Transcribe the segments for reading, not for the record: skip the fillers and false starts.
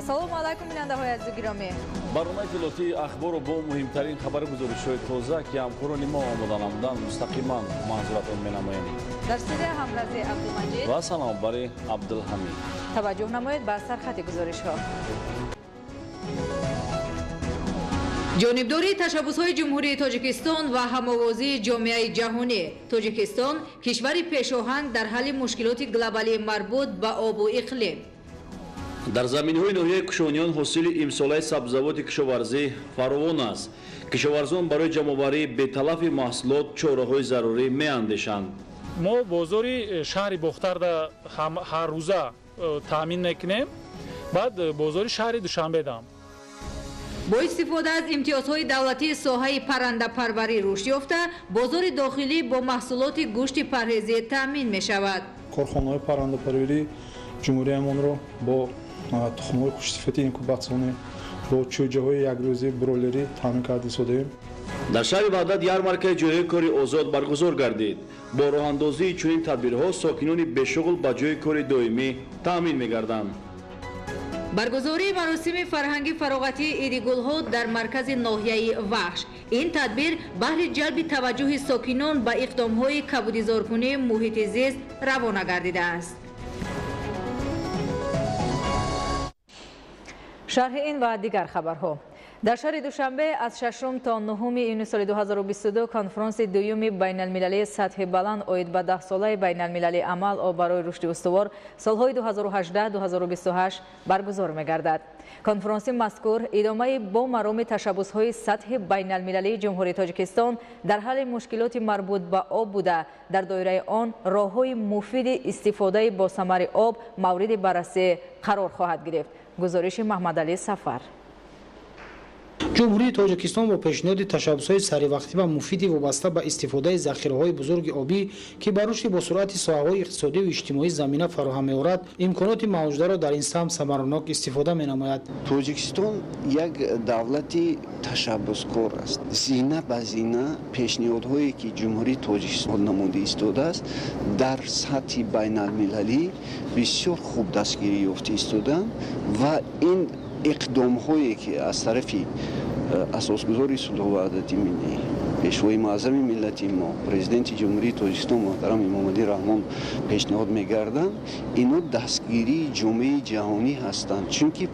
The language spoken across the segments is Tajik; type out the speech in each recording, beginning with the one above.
Ассалому алайкум, бинандаҳои азизу гиромӣ. Барномаи иттилоотии ахборро бо муҳимтарин хабару гузоришҳои тоза, ки ҳамкорони мо омода намуданд, мустақиман манзуратон менамоем. Дар студия ҳамрази Абдумаҷид ва саломбари Абдулҳамид. Таваҷҷӯҳ намоед ба сархати гузоришҳо. Ҷонибдории ташаббусҳои Ҷумҳурии Тоҷикистон ва ҳамовозии ҷомеаи ҷаҳонӣ. Тоҷикистон кишвари пешоҳанг дар ҳалли мушкилоти глобалии марбут ба обу иқлим. Дар заминҳои ноҳияи Кушониён ҳосили имсолаи сабзавоти кишоварзӣ фаровон аст. Кишоварзон барои ҷамъоварии беталафи маҳсулот чораҳои зарурӣ меандешанд. Мо бозори шаҳри Бохтарда ҳаррӯза таъмин мекунем, баъд бозори шаҳри Душанбедам. Бо истифода аз имтиёзҳои давлатии соҳаи паррандапарварӣ рушд ёфта, бозори дохилӣ бо маҳсулоти гӯшти парҳезӣ таъмин мешавад. Корхонаҳои паррандапарварии ҷумҳуриямонро бо тухмҳои хушсифати инкубатсионӣ, бо чӯҷаҳои якрӯзии бройлерӣ таъмин карда истодаем. Дар шаҳри Ваҳдат ярмаркаи ҷойҳои кори озод баргузор гардид. Бо роҳандозии чунин тадбирҳо сокинони бешуғл ба ҷойи кори доимӣ таъмин мегарданд. Баргузории маросими фарҳангӣ фароғатии Иди гулҳо дар маркази ноҳияи Вахш. Ин тадбир баҳри ҷалби таваҷҷӯҳи сокинон ба иқдомҳои кабудизоркунии муҳити зист равона гардидааст. Шарҳи ин ва дигар хабарҳо. Дар шаҳри Душанбе аз 6 то 9 июни соли 2022 конфронси дуюми байналмилалии сатҳи баланд оид ба 10-солаи байналмилалии амал об барои рушди устувор солҳои 2018-2028 баргузор мегардад. Конфронси мазкур идомаи бо мароми ташаббусҳои сатҳи байналмилалии Ҷумҳурии Тоҷикистон дар ҳалли мушкилоти марбут ба об буда, дар доираи он роҳҳои муфиди истифодаи босамари об мавриди баррасӣ қарор хоҳад гирифт. Гузориши Маҳмадалӣ Сафар. Ҷумҳурии Тоҷикистон бо пешниҳоди ташаббусҳои саривақтӣ ва муфиди вобаста ба истифодаи захираҳои бузурги обӣ, ки ба рушди босуръати соҳаҳои иқтисодию иҷтимоӣ замина фароҳам меорад, имконоти мавҷударо дар ин самт самаранок истифода менамояд. Тоҷикистон як давлати ташаббускор аст. Зина ба зина пешниҳодҳое, ки Ҷумҳурии Тоҷикистон намуда истодааст, дар сатҳи байналмилалӣ бисёр хуб дастгирӣ ёфта истодаанд ва ин иқдомҳое, ки аз тарафи асосгузори сулҳу ваҳдати миллӣ, пешвои муаззами миллати мо, президенти Ҷумҳурии Тоҷикистон муҳтарам Эмомалӣ Раҳмон пешниҳод мегарданд, ино дастгирии ҷомеаи ҷаҳонӣ ҳастанд, чунки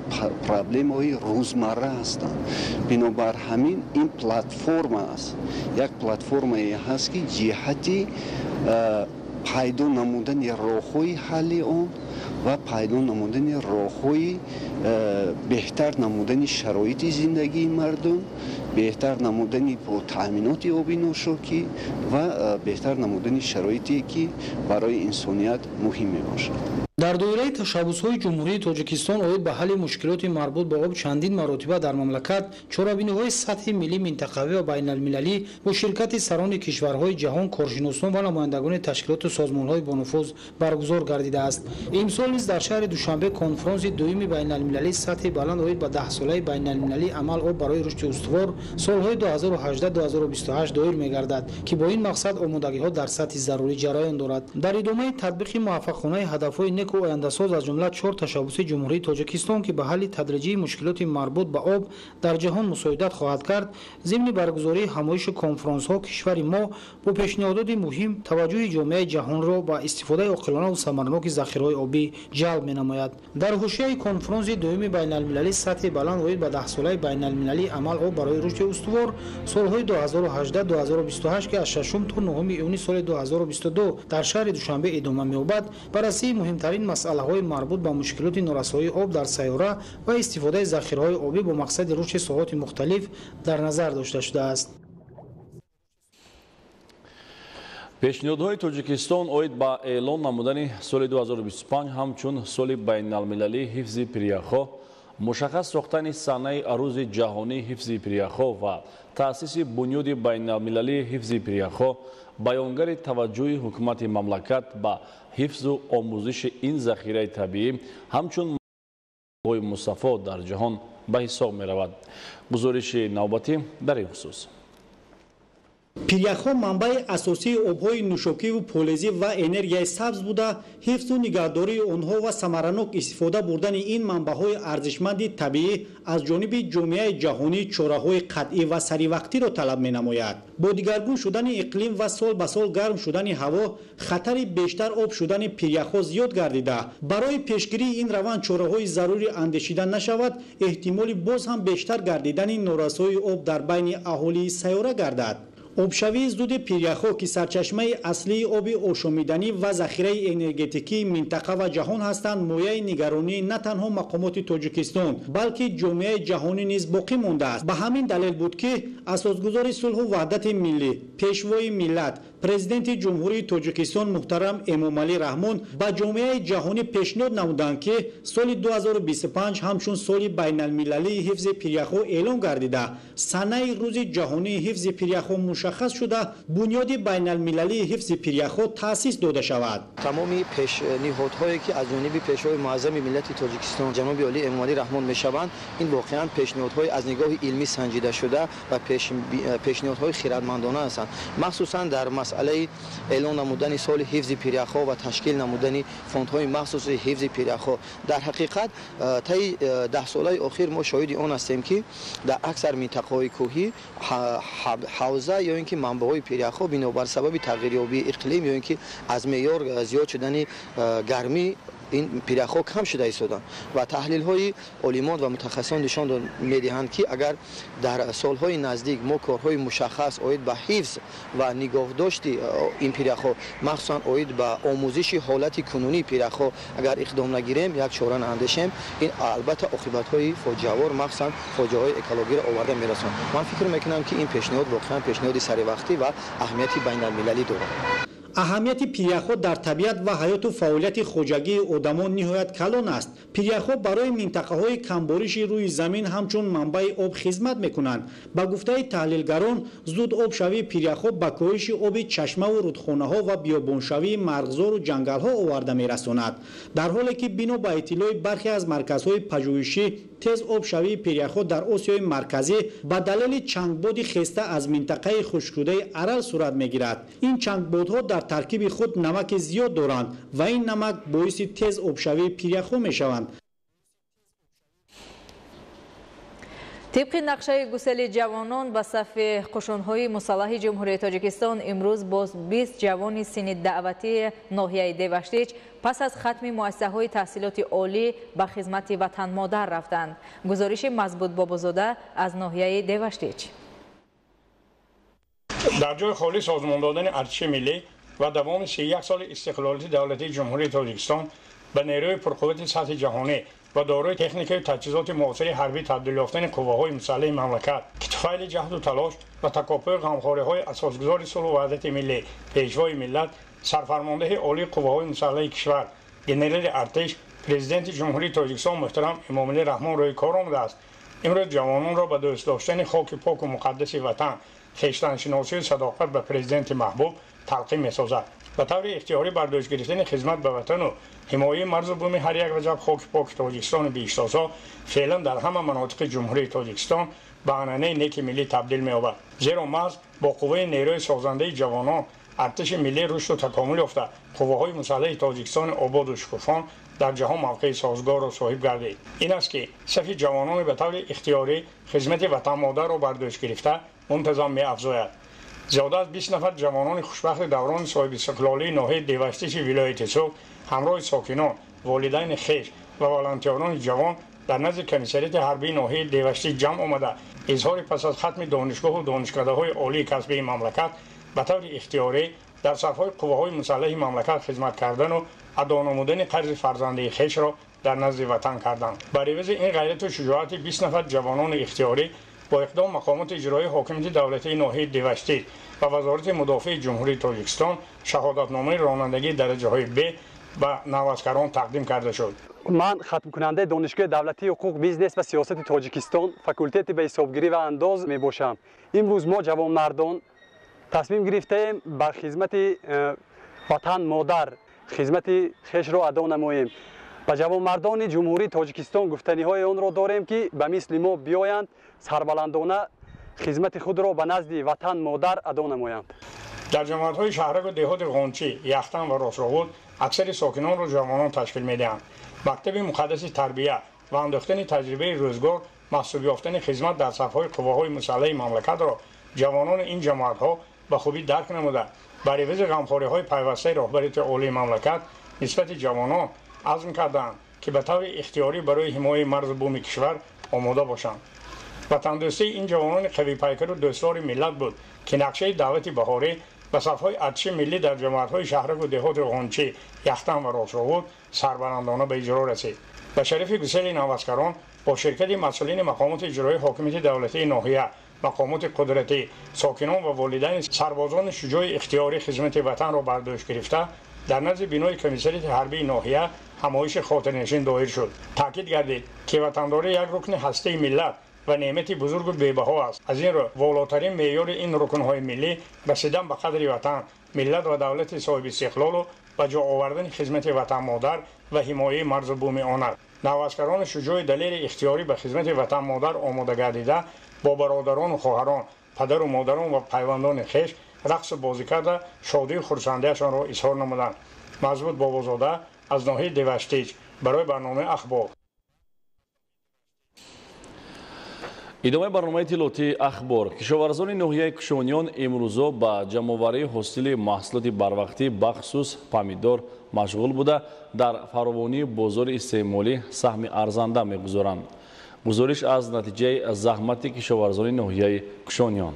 проблемаҳои рӯзмарра ҳастанд. Бинобар ҳамин ин платформа аст, як платформае ҳаст, ки ҷиҳати пайдо намудани роҳҳои ҳалли он ва пайдо намудани роҳҳои беҳтар намудани шароити зиндагии мардум, беҳтар намудани таъминоти оби нӯшокӣ ва беҳтар намудани шароите, ки барои инсоният муҳим мебошад. Дар доираи ташаббусҳои Ҷумҳурии Тоҷикистон оид ба ҳалли мушкилоти марбут ба об чандин маротиба дар мамлакат чорабиниҳои сатҳи миллӣ, минтақавӣ ва байналмилалӣ бо ширкати сарони кишварҳои ҷаҳон, коршиносон ва намояндагони ташкилоту созмонҳои бонуфуз баргузор гардидааст. Имсол низ дар шаҳри Душанбе конфронси дуюми байналмилалии сатҳи баланд оид ба 10-солаи байналмилалии амал об барои рушди устувор солҳои 2018-2028 доир мегардад, ки бо ин мақсад омодагиҳо дар сатҳи зарурӣ ҷараён дорад. Дар идомаи татбиқи муваффақонаи ҳадафҳои неку ояндасоз, аз ҷумла 4 ташаббуси Ҷумҳурии Тоҷикистон, ки ба ҳалли тадриҷии мушкилоти марбут ба об дар ҷаҳон мусоидат хоҳад кард, зимни баргузории ҳамоишу конфронсҳо кишвари мо бо пешниҳодоти муҳим таваҷҷӯҳи ҷомеаи ҷаҳонро ба истифодаи оқилонаву самарноки захираҳои обӣ ҷалб менамояд. Дар ҳошияи конфронси дуюми байналмилалии сатҳи баланд оид ба 10-солаи байналмилалии амал об барои рушди устувор солҳои 2018-2028, ки аз 6 то 9 июни соли 2022 дар шаҳри Душанбе идома меёбад, баррасии муҳимтарин масъалаҳои марбут ба мушкилоти норасоии об дар сайёра ва истифодаи захираҳои обӣ бо мақсади рушди соҳоти мухталиф дар назар дошта шудааст. Пешниҳодҳои Тоҷикистон оид ба эълон намудани соли 2025 ҳамчун соли байналмилалии ҳифзи пиряхҳо, мушаххас сохтани санаи рӯзи ҷаҳонии ҳифзи пиряхҳо ва таъсиси бунёди байналмилалии ҳифзи пиряхҳо баёнгари таваҷҷӯҳи ҳукумати мамлакат ба ҳифзу омӯзиши ин захираи табиӣ ҳамчун ҳои мусаффо дар ҷаҳон ба ҳисоб меравад. Гузориши навбатӣ дар ин хусус. Пиряхҳо манбаи асосии обҳои нӯшокиву полезӣ ва энергияи сабз буда, ҳифзу нигаҳдории онҳо ва самаранок истифода бурдани ин манбаъҳои арзишманди табиӣ аз ҷониби ҷомеаи ҷаҳонӣ чораҳои қатъӣ ва саривақтиро талаб менамояд. Бо дигаргун шудани иқлим ва сол ба сол гарм шудани ҳаво, хатари бештар об шудани пиряхҳо зиёд гардида, барои пешгирии ин раванд чораҳои зарурӣ андешида нашавад, эҳтимоли боз ҳам бештар гардидани норасоии об дар байни аҳолии сайёра гардад. Обшавии зуди пиряхҳо, ки сарчашмаи аслии оби ошомиданӣ ва захираи энергетикии минтақа ва ҷаҳон ҳастанд, мояи нигаронии на танҳо мақомоти Тоҷикистон, балки ҷомеаи ҷаҳонӣ низ боқӣ мондааст. Ба ҳамин далел буд, ки асосгузори сулҳу ваҳдати миллӣ, пешвои миллат, президенти Ҷумҳурии Тоҷикистон муҳтарам Эмомалӣ Раҳмон ба ҷомеаи ҷаҳонӣ пешниҳод намуданд, ки соли 2025 ҳамчун соли байналмилалии ҳифзи пиряхҳо эълон гардида, санаи рӯзи ҷаҳонии ҳифзи пиряхҳо мушаххас шуда, бунёди байналмилалии ҳифзи пиряхҳо таъсис дода шавад. Тамоми пешниҳодҳое, ки аз ҷониби пешвои муаззами миллати Тоҷикистон ҷаноби олӣ Эмомалӣ Раҳмон мешаванд, ин воқеан пешниҳодҳои аз нигоҳи илмӣ санҷида шуда ва пешниҳодҳои хирадмандона ҳастанд. Махсусан дар масъалаи эълон намудани соли ҳифзи пиряхҳо ва ташкил намудани фондҳои махсуси ҳифзи пиряхҳо. Дар ҳақиқат, таи 10 солаи охир мо шоҳиди он ҳастем, ки дар аксар минтақаҳои кӯҳӣ ҳавза ё ин ки манбаъҳои пиряхҳо бинобар сабаби тағйирёбии иқлим ё ин ки аз меъёр зиёд шудани гармӣ ин пиряхҳо кам шуда истоданд ва таҳлилҳои олимон ва мутахассисон нишон медиҳанд, ки агар дар солҳои наздик мо корҳои мушаххас оид ба ҳифз ва нигоҳдошти ин пиряхҳо, махсусан оид ба омӯзиши ҳолати кунунии пиряхҳо агар иқдом нагирем, як чора наандешем, ин албатта оқибатҳои фоҷиавор, махсусан фоҷиаҳои экологиро оварда мерасонад. Ман фикр мекунам, ки ин пешниҳод воқеан пешниҳоди саривақтӣ ва аҳамияти байналмилалӣ дорад. Аҳамияти пиряхҳо дар табиат ва ҳаёту фаъолияти хоҷагии одамон ниҳоят калон аст. Пиряхҳо барои минтақаҳои камбориши рӯи замин ҳамчун манбаи об хизмат мекунанд. Ба гуфтаи таҳлилгарон, зуд обшавии пиряхҳо ба коҳиши оби чашмаву рудхонаҳо ва биёбоншавии марғзору ҷангалҳо оварда мерасонад. Дар ҳоле ки бино ба иттилои бархе аз марказҳои пажӯҳишӣ, тез обшавии пиряхҳо дар Осиёи Марказӣ ба далели чангбоди хеста аз минтақаи хушкшудаи Арал сурат мегирад. Ин чангбодҳо дар таркиби худ намаки зиёд доранд ва ин намак боиси тез обшавии пиряхҳо мешаванд. Тибқи нақшаи гусели ҷавонон ба сафи қушунҳои мусаллаҳи Ҷумҳурии Тоҷикистон, имрӯз боз 20 ҷавони синни даъватии ноҳияи Деваштич пас аз хатми муассисаҳои таҳсилоти олӣ ба хизмати ватанмодар рафтанд. Гузориши Мазбут Бобозода аз ноҳияи Деваштич. Дар ҷои холӣ созмон додани артиши миллӣ ва давоми 31 соли истиқлолияти давлатии Ҷумҳурии Тоҷикистон ба нерӯи пурқуввати сатҳи ҷаҳонӣ ва дорои техникаю таҷҳизоти муосири ҳарбӣ табдил ёфтани қувваҳои мусаллаҳи мамлакат, ки туфайли ҷаҳду талош ва такопӯи ғамхориҳои асосгузори сулҳу ваҳдати миллӣ, пешвои миллат, сарфармондеҳи олии қувваҳои мусаллаҳи кишвар, генерали артиш, президенти Ҷумҳурии Тоҷикистон муҳтарам Эмомалӣ Раҳмон рӯи кор омадааст, имрӯз ҷавононро ба дӯст доштани хоки поку муқаддаси ватан, хештаншиносию садоқат ба президенти маҳбуб талқин месозад. Ба таври ихтиёрӣ бар дӯш гирифтани хизмат ба ватану ҳимояи марзу буми ҳар як ваҷаб хоки поки Тоҷикистони биҳиштосо феълан дар ҳама манотиқи Ҷумҳурии Тоҷикистон ба анъанаи неки миллӣ табдил меёбад. Зеро маҳз бо қувваи нерӯи созандаи ҷавонон артиши миллӣ рушду такомул ёфта, қувваҳои мусаллаҳи Тоҷикистони ободу шукуфон дар ҷаҳон мавқеи созгорро соҳиб гардид. Ин аст, ки сафи ҷавонони ба таври ихтиёрӣ хизмати ватанмодарро бар дӯш гирифта мунтазам меафзояд. Зиёда аз 20 нафар ҷавонони хушбахти даврони соҳибистиқлолии ноҳияи Деваштичи вилояти Суғд ҳамроҳи сокинон, волидайни хеш ва волонтёрони ҷавон дар назди комиссариати ҳарбии ноҳияи Деваштич ҷамъ омада, изҳори пас аз хатми донишгоҳу донишкадаҳои олии касбии мамлакат ба таври ихтиёрӣ дар сафҳои қувваҳои мусаллаҳи мамлакат хизмат кардану адо намудани қарзи фарзандии хешро дар назди ватан карданд. Бар ивази ин ғайрату шуҷоати 20 нафар ҷавонони ихтиёрӣ бо иқдом мақомоти иҷроии ҳокимияти давлатии ноҳияи Деваштич ва Вазорати мудофиаи Ҷумҳурии Тоҷикистон шаҳодатномаи ронандагии дараҷаҳои Б ба наваскарон тақдим карда шуд. Ман хатмкунандаи Донишгоҳи давлатии ҳуқуқ, бизнес ва сиёсати Тоҷикистон, факултети ба ҳисобгирӣ ва андоз мебошам. Имрӯз мо, ҷавонмардон, тасмим гирифтаем ба хизмати ватан модар хизмати хешро адо намоем. Ба ҷавонмардони Ҷумҳурии Тоҷикистон гуфтаниҳои онро дорем, ки ба мисли мо биёянд, сарбаландона Хизмати худро ба назди ватан модар адо намоянд. Дар ҷамоатҳои шаҳраку деҳоти Ғончӣ, Яхтан ва Росроғуд аксари сокинонро ҷавонон ташкил медиҳанд. Мактаби муқаддаси тарбия ва андохтани таҷрибаи рӯзгор, маҳсуб ёфтани хизмат дар сафҳои қувваҳои мусаллаҳи мамлакатро ҷавонони ин ҷамоатҳо ба хубӣ дарк намуда, бар ивази ғамхориҳои пайвастаи роҳбарияти олии мамлакат нисбати ҷавонон азм кардаанд, ки ба таври ихтиёрӣ барои ҳимояи марзу буми кишвар омода бошанд. Ватандӯстии ин ҷавонони қавипайкару дӯстдори миллат буд, ки нақшаи даъвати баҳорӣ ба сафҳои артиши миллӣ дар ҷамоатҳои шаҳраку деҳоти Ғончӣ, Яхтан ва Росроғуд сарбаландона ба иҷро расид. Ба шарафи гусели наваскарон бо ширкати масъулини мақомоти иҷроии ҳокимияти давлатии ноҳия, мақомоти қудратӣ, сокинон ва волидайни сарбозони шуҷои ихтиёрӣ хизмати ватанро бар дӯш гирифта, дар назди бинои комиссарияти ҳарбии ноҳия ҳамоиши хотирнишин доир шуд. Таъкид гардид, ки ватандорӣ як рукни ҳастаи миллат ва неъмати бузургу бебаҳо аст. Аз ин рӯ волотарин меъёри ин рукнҳои миллӣ расидан ба қадри ватан, миллат ва давлати соҳиби истиқлолу ба ҷо овардани хизмати ватанмодар ва ҳимояи марзу буми он аст. Наваскарони шуҷои далери ихтиёрӣ ба хизмати ватанмодар омода гардида, бо бародарону хоҳарон, падару модарон ва пайвандони хеш рақсу бозӣ карда, шодию хурсандиашонро изҳор намуданд. Мазбут Бобозода аз ноҳияи Деваштич барои барномаи Ахбор. Идомаи барномаи иттилоотии Ахбор. Кишоварзони ноҳияи Кушониён имрӯзо ба ҷамъоварии ҳосили маҳсулоти барвақтӣ, бахусус помидор, машғул буда, дар фаровонии бозори истеъмолӣ саҳми арзанда мегузоранд. Гузориш аз натиҷаи заҳмати кишоварзони ноҳияи Кушониён.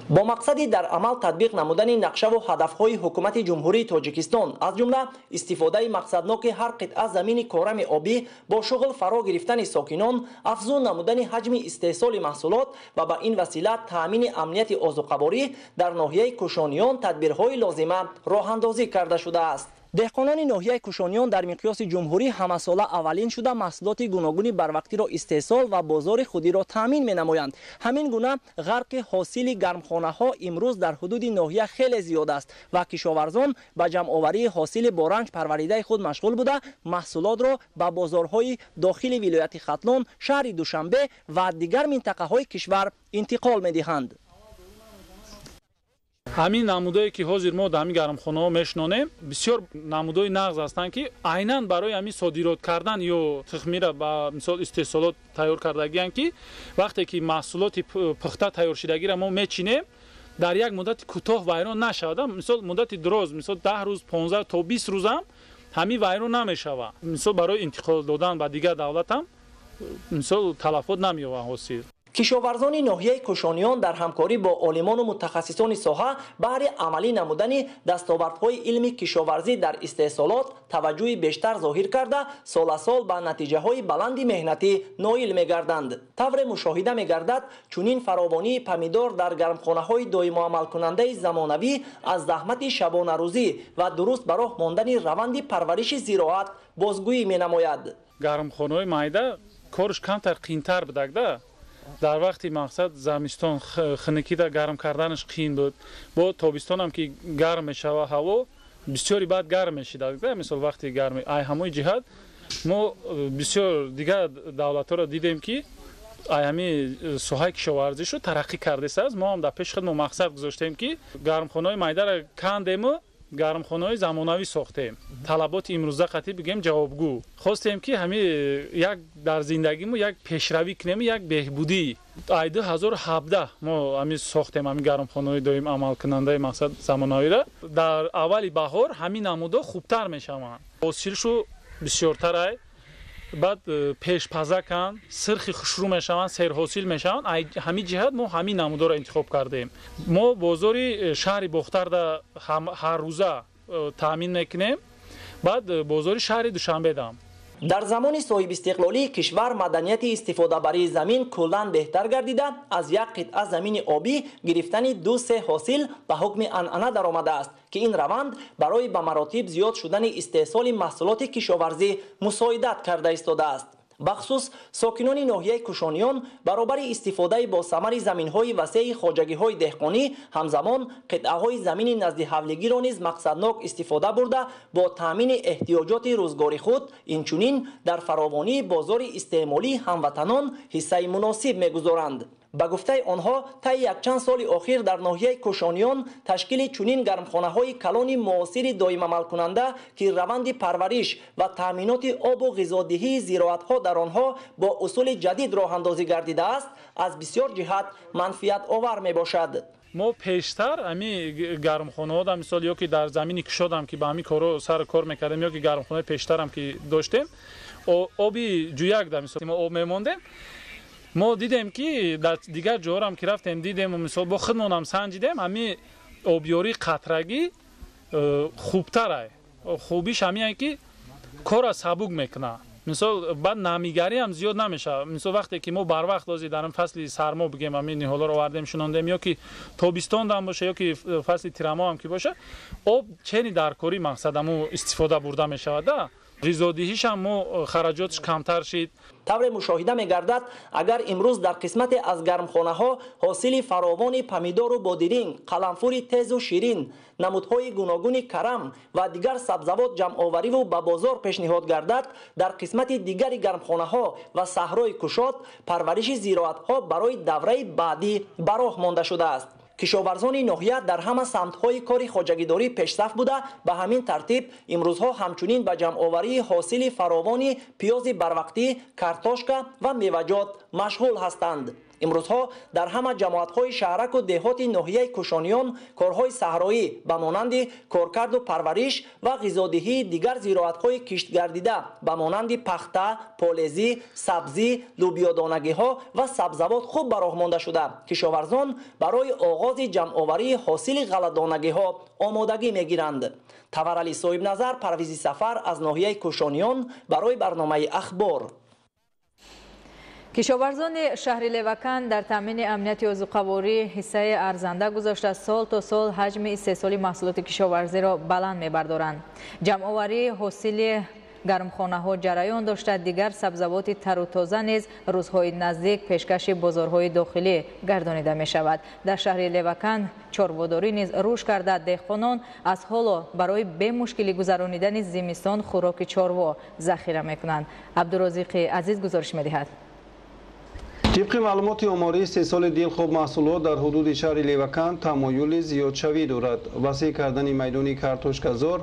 Бо мақсади дар амал татбиқ намудани нақшаву ҳадафҳои ҳукумати Ҷумҳурии Тоҷикистон, аз ҷумла истифодаи мақсадноки ҳар қитъа замини корами обӣ, бо шуғл фаро гирифтани сокинон, афзун намудани ҳаҷми истеҳсоли маҳсулот ва ба ин васила таъмини амнияти озуқаворӣ дар ноҳияи Кушониён тадбирҳои лозима роҳандозӣ карда шудааст. Деҳқонони ноҳияи Кушониён дар миқёси ҷумҳурӣ ҳамасола аввалин шуда маҳсулоти гуногуни барвақтиро истеҳсол ва бозори худиро таъмин менамоянд. Ҳамин гуна ғарқи ҳосили гармхонаҳо имрӯз дар ҳудуди ноҳия хеле зиёд аст ва кишоварзон ба ҷамъоварии ҳосили боранҷ парваридаи худ машғул буда, маҳсулотро ба бозорҳои дохили вилояти Хатлон, шаҳри Душанбе ва дигар минтақаҳои кишвар интиқол медиҳанд. Ҳамин намудое ки ҳозир мо дар ҳамин гармхонаҳо мешинонем, бисёр намудои нағз ҳастанд, ки айнан барои ҳамин содирот кардан ё тухмира ба мисол истеҳсолот тайёр кардагианд, ки вақте ки маҳсулоти пухта тайёршидагиро мо мечинем, дар як муддати кӯтоҳ вайрон нашавад. Мисол муддати дароз, мисол 10 рӯз, 15 то 20 рӯзам ҳамин вайрон намешавад. Мисол барои интиқол додан ба дигар давлатам мисол талафот намеёбад ҳосил. Кишоварзони ноҳияи Кушониён дар ҳамкорӣ бо олимону мутахассисони соҳа баҳри амалӣ намудани дастовардҳои илми кишоварзӣ дар истеҳсолот таваҷҷӯҳи бештар зоҳир карда, соласол ба натиҷаҳои баланди меҳнатӣ ноил мегарданд. Тавре мушоҳида мегардад, чунин фаровонии помидор дар гармхонаҳои доимоамалкунандаи замонавӣ аз заҳмати шабонарӯзӣ ва дуруст ба роҳ мондани раванди парвариши зироат бозгӯӣ менамояд. Гармхонаҳои майда корш камтар қиинтар будагда. Дар вақти мақсад замистон хунукида гарм карданаш қиин буд. Бо тобистонам ки гарм мешава ҳаво, бисёри баъд гарм мешидад. Мисол вақти гарми ай ҳамои ҷиҳат мо бисёр дигар давлатҳоро дидем, ки ай ҳами соҳаи кишоварзишу тараққӣ кардааст. Мо ҳам дар пеши худ мо мақсад гузоштем, ки гармхонаҳои майдаро кандему гармхонаҳои замонавӣ сохтем. Талаботи имрӯза қатъӣ бигем ҷавобгӯ. Хостем, ки ҳами як дар зиндагимо як пешравӣ кунем, як беҳбудӣ. Ай 2017 мо ҳами сохтем ҳами гармхонаҳои доим амалкунандаи мақсад замонавиро. Дар аввали баҳор ҳамин намудҳо хубтар мешаванд. Ҳосилшу бисёртар ай, баъд пешпазаканд, сирхи хушрӯ мешаванд, серҳосил мешаванд. Ҳамин ҷиҳат мо ҳамин намудҳоро интихоб кардем. Мо бозори шаҳри Бохтарда ҳаррӯза таъмин мекунем, баъд бозори шаҳри Душанбедам. Дар замони соҳибистиқлолии кишвар маданияти истифодабарии замин куллан беҳтар гардида, аз як қитъа замини обӣ гирифтани 2-3 ҳосил ба ҳукми анъана даромадааст, ки ин раванд барои ба маротиб зиёд шудани истеҳсоли маҳсулоти кишоварзӣ мусоидат карда истодааст. Бахусус сокинони ноҳияи Кушониён баробари истифодаи босамари заминҳои васеи хоҷагиҳои деҳқонӣ, ҳамзамон қитъаҳои замини наздиҳавлигиро низ мақсаднок истифода бурда, бо таъмини эҳтиёҷоти рӯзгори худ, инчунин дар фаровонии бозори истеъмолии ҳамватанон ҳиссаи муносиб мегузоранд. Ба гуфтаи онҳо, таи якчанд соли охир дар ноҳияи Кӯшониён ташкили чунин гармхонаҳои калони муосири доимамалкунанда, ки раванди парвариш ва таъминоти обу ғизодиҳии зироатҳо дар онҳо бо усули ҷадид роҳандозӣ гардидааст, аз бисёр ҷиҳат манфиатовар мебошад. Мо пештар ами гармхонаҳо, мисол, ё ки дар замини кушодам, ки ба ҳамин корҳо сару кор мекардем, ё ки гармхонаи пештарам ки доштем, оби ҷӯяк да, мисол, мо об мемондем. Мо дидем, ки дар дигар ҷоҳорам ки рафтем, дидем, мисол, бо худмонам санҷидем, ҳами обёрии қатрагӣ хубтарай. Хубиш ҳамине, ки корра сабук мекунад. Мисол, баъд намигарӣ ҳам зиёд намешавад. Мисол, вақте ки мо барвақт ози дар ин фасли сармо, бигем, ҳамин ниҳолҳоро овардем, шунондем, ё ки тобистон боша, ё ки фасли тирамоҳ ҳам ки боша, об чени даркорӣ, мақсад, ҳаму истифода бурда мешавад, да. Ғизодиҳишам мо хараҷотш камтар шид. Тавре мушоҳида мегардад, агар имрӯз дар қисмате аз гармхонаҳо ҳосили фаровони помидору бодиринг, қаламфури тезу ширин, намудҳои гуногуни карам ва дигар сабзавот ҷамъовариву ба бозор пешниҳод гардад, дар қисмати дигари гармхонаҳо ва саҳрои кушод парвариши зироатҳо барои давраи баъдӣ ба роҳ монда шудааст. Кишоварзони ноҳия дар ҳама самтҳои кори хоҷагидорӣ пешсаф буда, ба ҳамин тартиб имрӯзҳо ҳамчунин ба ҷамъоварии ҳосили фаровони пиёзи барвақтӣ, картошка ва меваҷот машғул ҳастанд. Имрӯзҳо дар ҳама ҷамоатҳои шаҳраку деҳоти ноҳияи Кӯшониён корҳои саҳроӣ ба монанди коркарду парвариш ва ғизодиҳии дигар зироатҳои киштгардида ба монанди пахта, полезӣ, сабзӣ, лӯбиёдонагиҳо ва сабзавот хуб ба роҳ монда шуда, кишоварзон барои оғози ҷамъоварии ҳосили ғалладонагиҳо омодагӣ мегиранд. Таварали Соҳибназар, Парвизи Сафар аз ноҳияи Кӯшониён барои барномаи «Ахбор». Кишоварзони шаҳри Леваканд дар таъмини амнияти озуқаворӣ ҳиссаи арзанда гузошта, сол то сол ҳаҷми истеҳсоли маҳсулоти кишоварзиро баланд мебардоранд. Ҷамъоварии ҳосили гармхонаҳо ҷараён дошта, дигар сабзавоти тару тоза низ рӯзҳои наздик пешкаши бозорҳои дохилӣ гардонида мешавад. Дар шаҳри Леваканд чорводорӣ низ рушд карда, деҳқонон аз ҳоло барои бемушкилӣ гузаронидани зимистон хӯроки чорво захира мекунанд. Абдурозиқи Азиз гузориш медиҳад. Тибқи маълумоти оморӣ, истеҳсоли дилхоҳ маҳсулот дар ҳудуди шаҳри Леваканд тамоюли зиёдшавӣ дорад. Васеъ кардани майдони картошказор,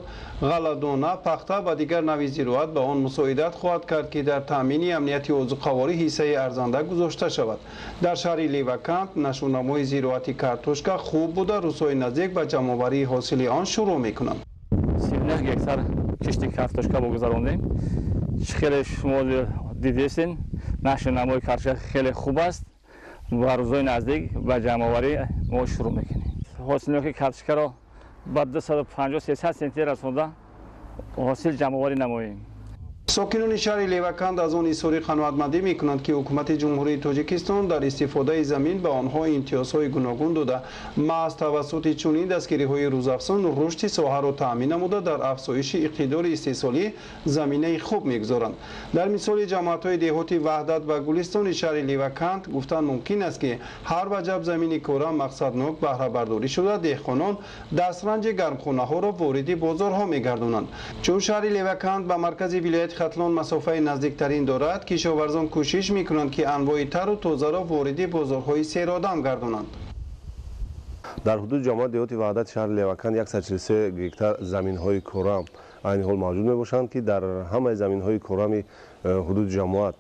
ғалладона, пахта ва дигар нави зироат ба он мусоидат хоҳад кард, ки дар таъмини амнияти озуқаворӣ ҳиссаи арзанда гузошта шавад. Дар шаҳри Леваканд нашъунамои зироати картошка хуб буда, рӯзҳои наздик ба ҷамъоварии ҳосили он шурӯъ мекунанд. 39 гектар кишти картошка богузарондем. Хеле шумо дидесен, нашъунамои картошка хеле хуб аст ва рӯзҳои наздик ба ҷамъоварӣ мо шурӯъ мекунем. Ҳосилноки картошкаро ба 250-300 центнер расонда ҳосил ҷамъоварӣ намоем. Сокинони шаҳри Леваканд аз он изҳори қаноатмандӣ мекунанд, ки ҳукумати Ҷумҳурии Тоҷикистон дар истифодаи замин ба онҳо имтиёзҳои гуногун дода, маҳз тавассути чунин дастгириҳои рӯзафзун рушди соҳаро таъмин намуда, дар афзоиши иқтидори истеҳсолӣ заминаи хуб мегузоранд. Дар мисоли ҷамоатҳои деҳоти Ваҳдат ва Гулистони шаҳри Леваканд гуфтан мумкин аст, ки ҳар ваҷаб замини кора мақсаднок баҳрабардорӣ шуда, деҳқонон дастранҷи гармхонаҳоро вориди бозорҳо мегардонанд. Чун шаҳри Леваканд ба маркази вилояти Хатлон масофаи наздиктарин дорад, кишоварзон кӯшиш мекунанд, ки анвои тару тозаро вориди бозорҳои серодам гардонанд. Дар ҳудуди ҷамоати деҳоти Ваҳдати шаҳри Леваканд 143 гектар заминҳои корам айни ҳол мавҷуд мебошанд, ки дар ҳамаи заминҳои корами ҳудуди ҷамоат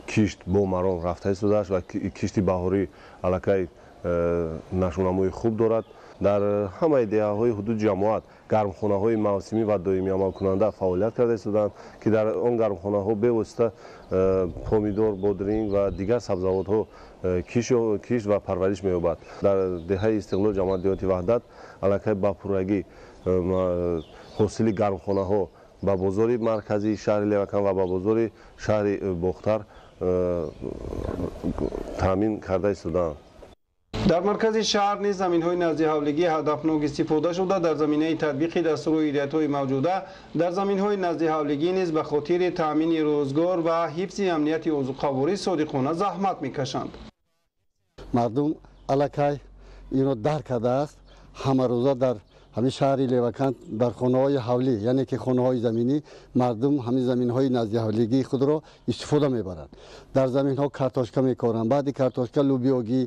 кишт бо маром рафта истодааст ва кишти баҳорӣ аллакай нашъунамои хуб дорад. Дар ҳамаи деҳаҳои ҳудуди ҷамоат гармхонаҳои мавсимӣ ва доимӣ амалкунанда фаъолият карда истодаанд, ки дар он гармхонаҳо бевосита помидор, бодринг ва дигар сабзавотҳо кишт ва парвариш меёбад. Дар деҳаи Истиқлол ҷамоати деҳоти Ваҳдат аллакай ба пуррагӣ ҳосили гармхонаҳо ба бозори марказии шаҳри Леваканд ва ба бозори шаҳри Бохтар таъмин карда истодаанд. Дар маркази шаҳр низ заминҳои наздиҳавлигӣ ҳадафнок истифода шуда, дар заминаи татбиқи дастуру ҳидоятҳои мавҷуда дар заминҳои наздиҳавлигӣ низ ба хотири таъмини рӯзгор ва ҳифзи амнияти озуқаворӣ содиқона заҳмат мекашанд. Мардум аллакай инро дарк кардааст, ҳамарӯза дар Ҳамин шаҳри Левакант дар хонаҳои ҳавлӣ, яъне ки хонаҳои заминӣ, мардум ҳамин заминҳои назди ҳавлигии худро истифода мебаранд. Дар заминҳо картошка мекоранд, баъди картошка лӯбиёгӣ,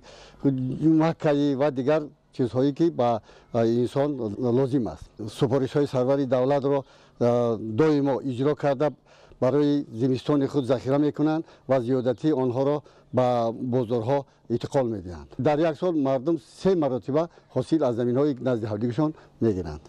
маккаӣ ва дигар чизҳое ки ба инсон лозим аст. Супоришҳои сарвари давлатро доимо иҷро карда, барои зимистони худ захира мекунанд ва зиёдатии онҳоро ба бозорҳо интиқол медиҳанд. Дар як сол мардум 3 маротиба ҳосил аз заминҳои назди ҳавлигишон мегиранд.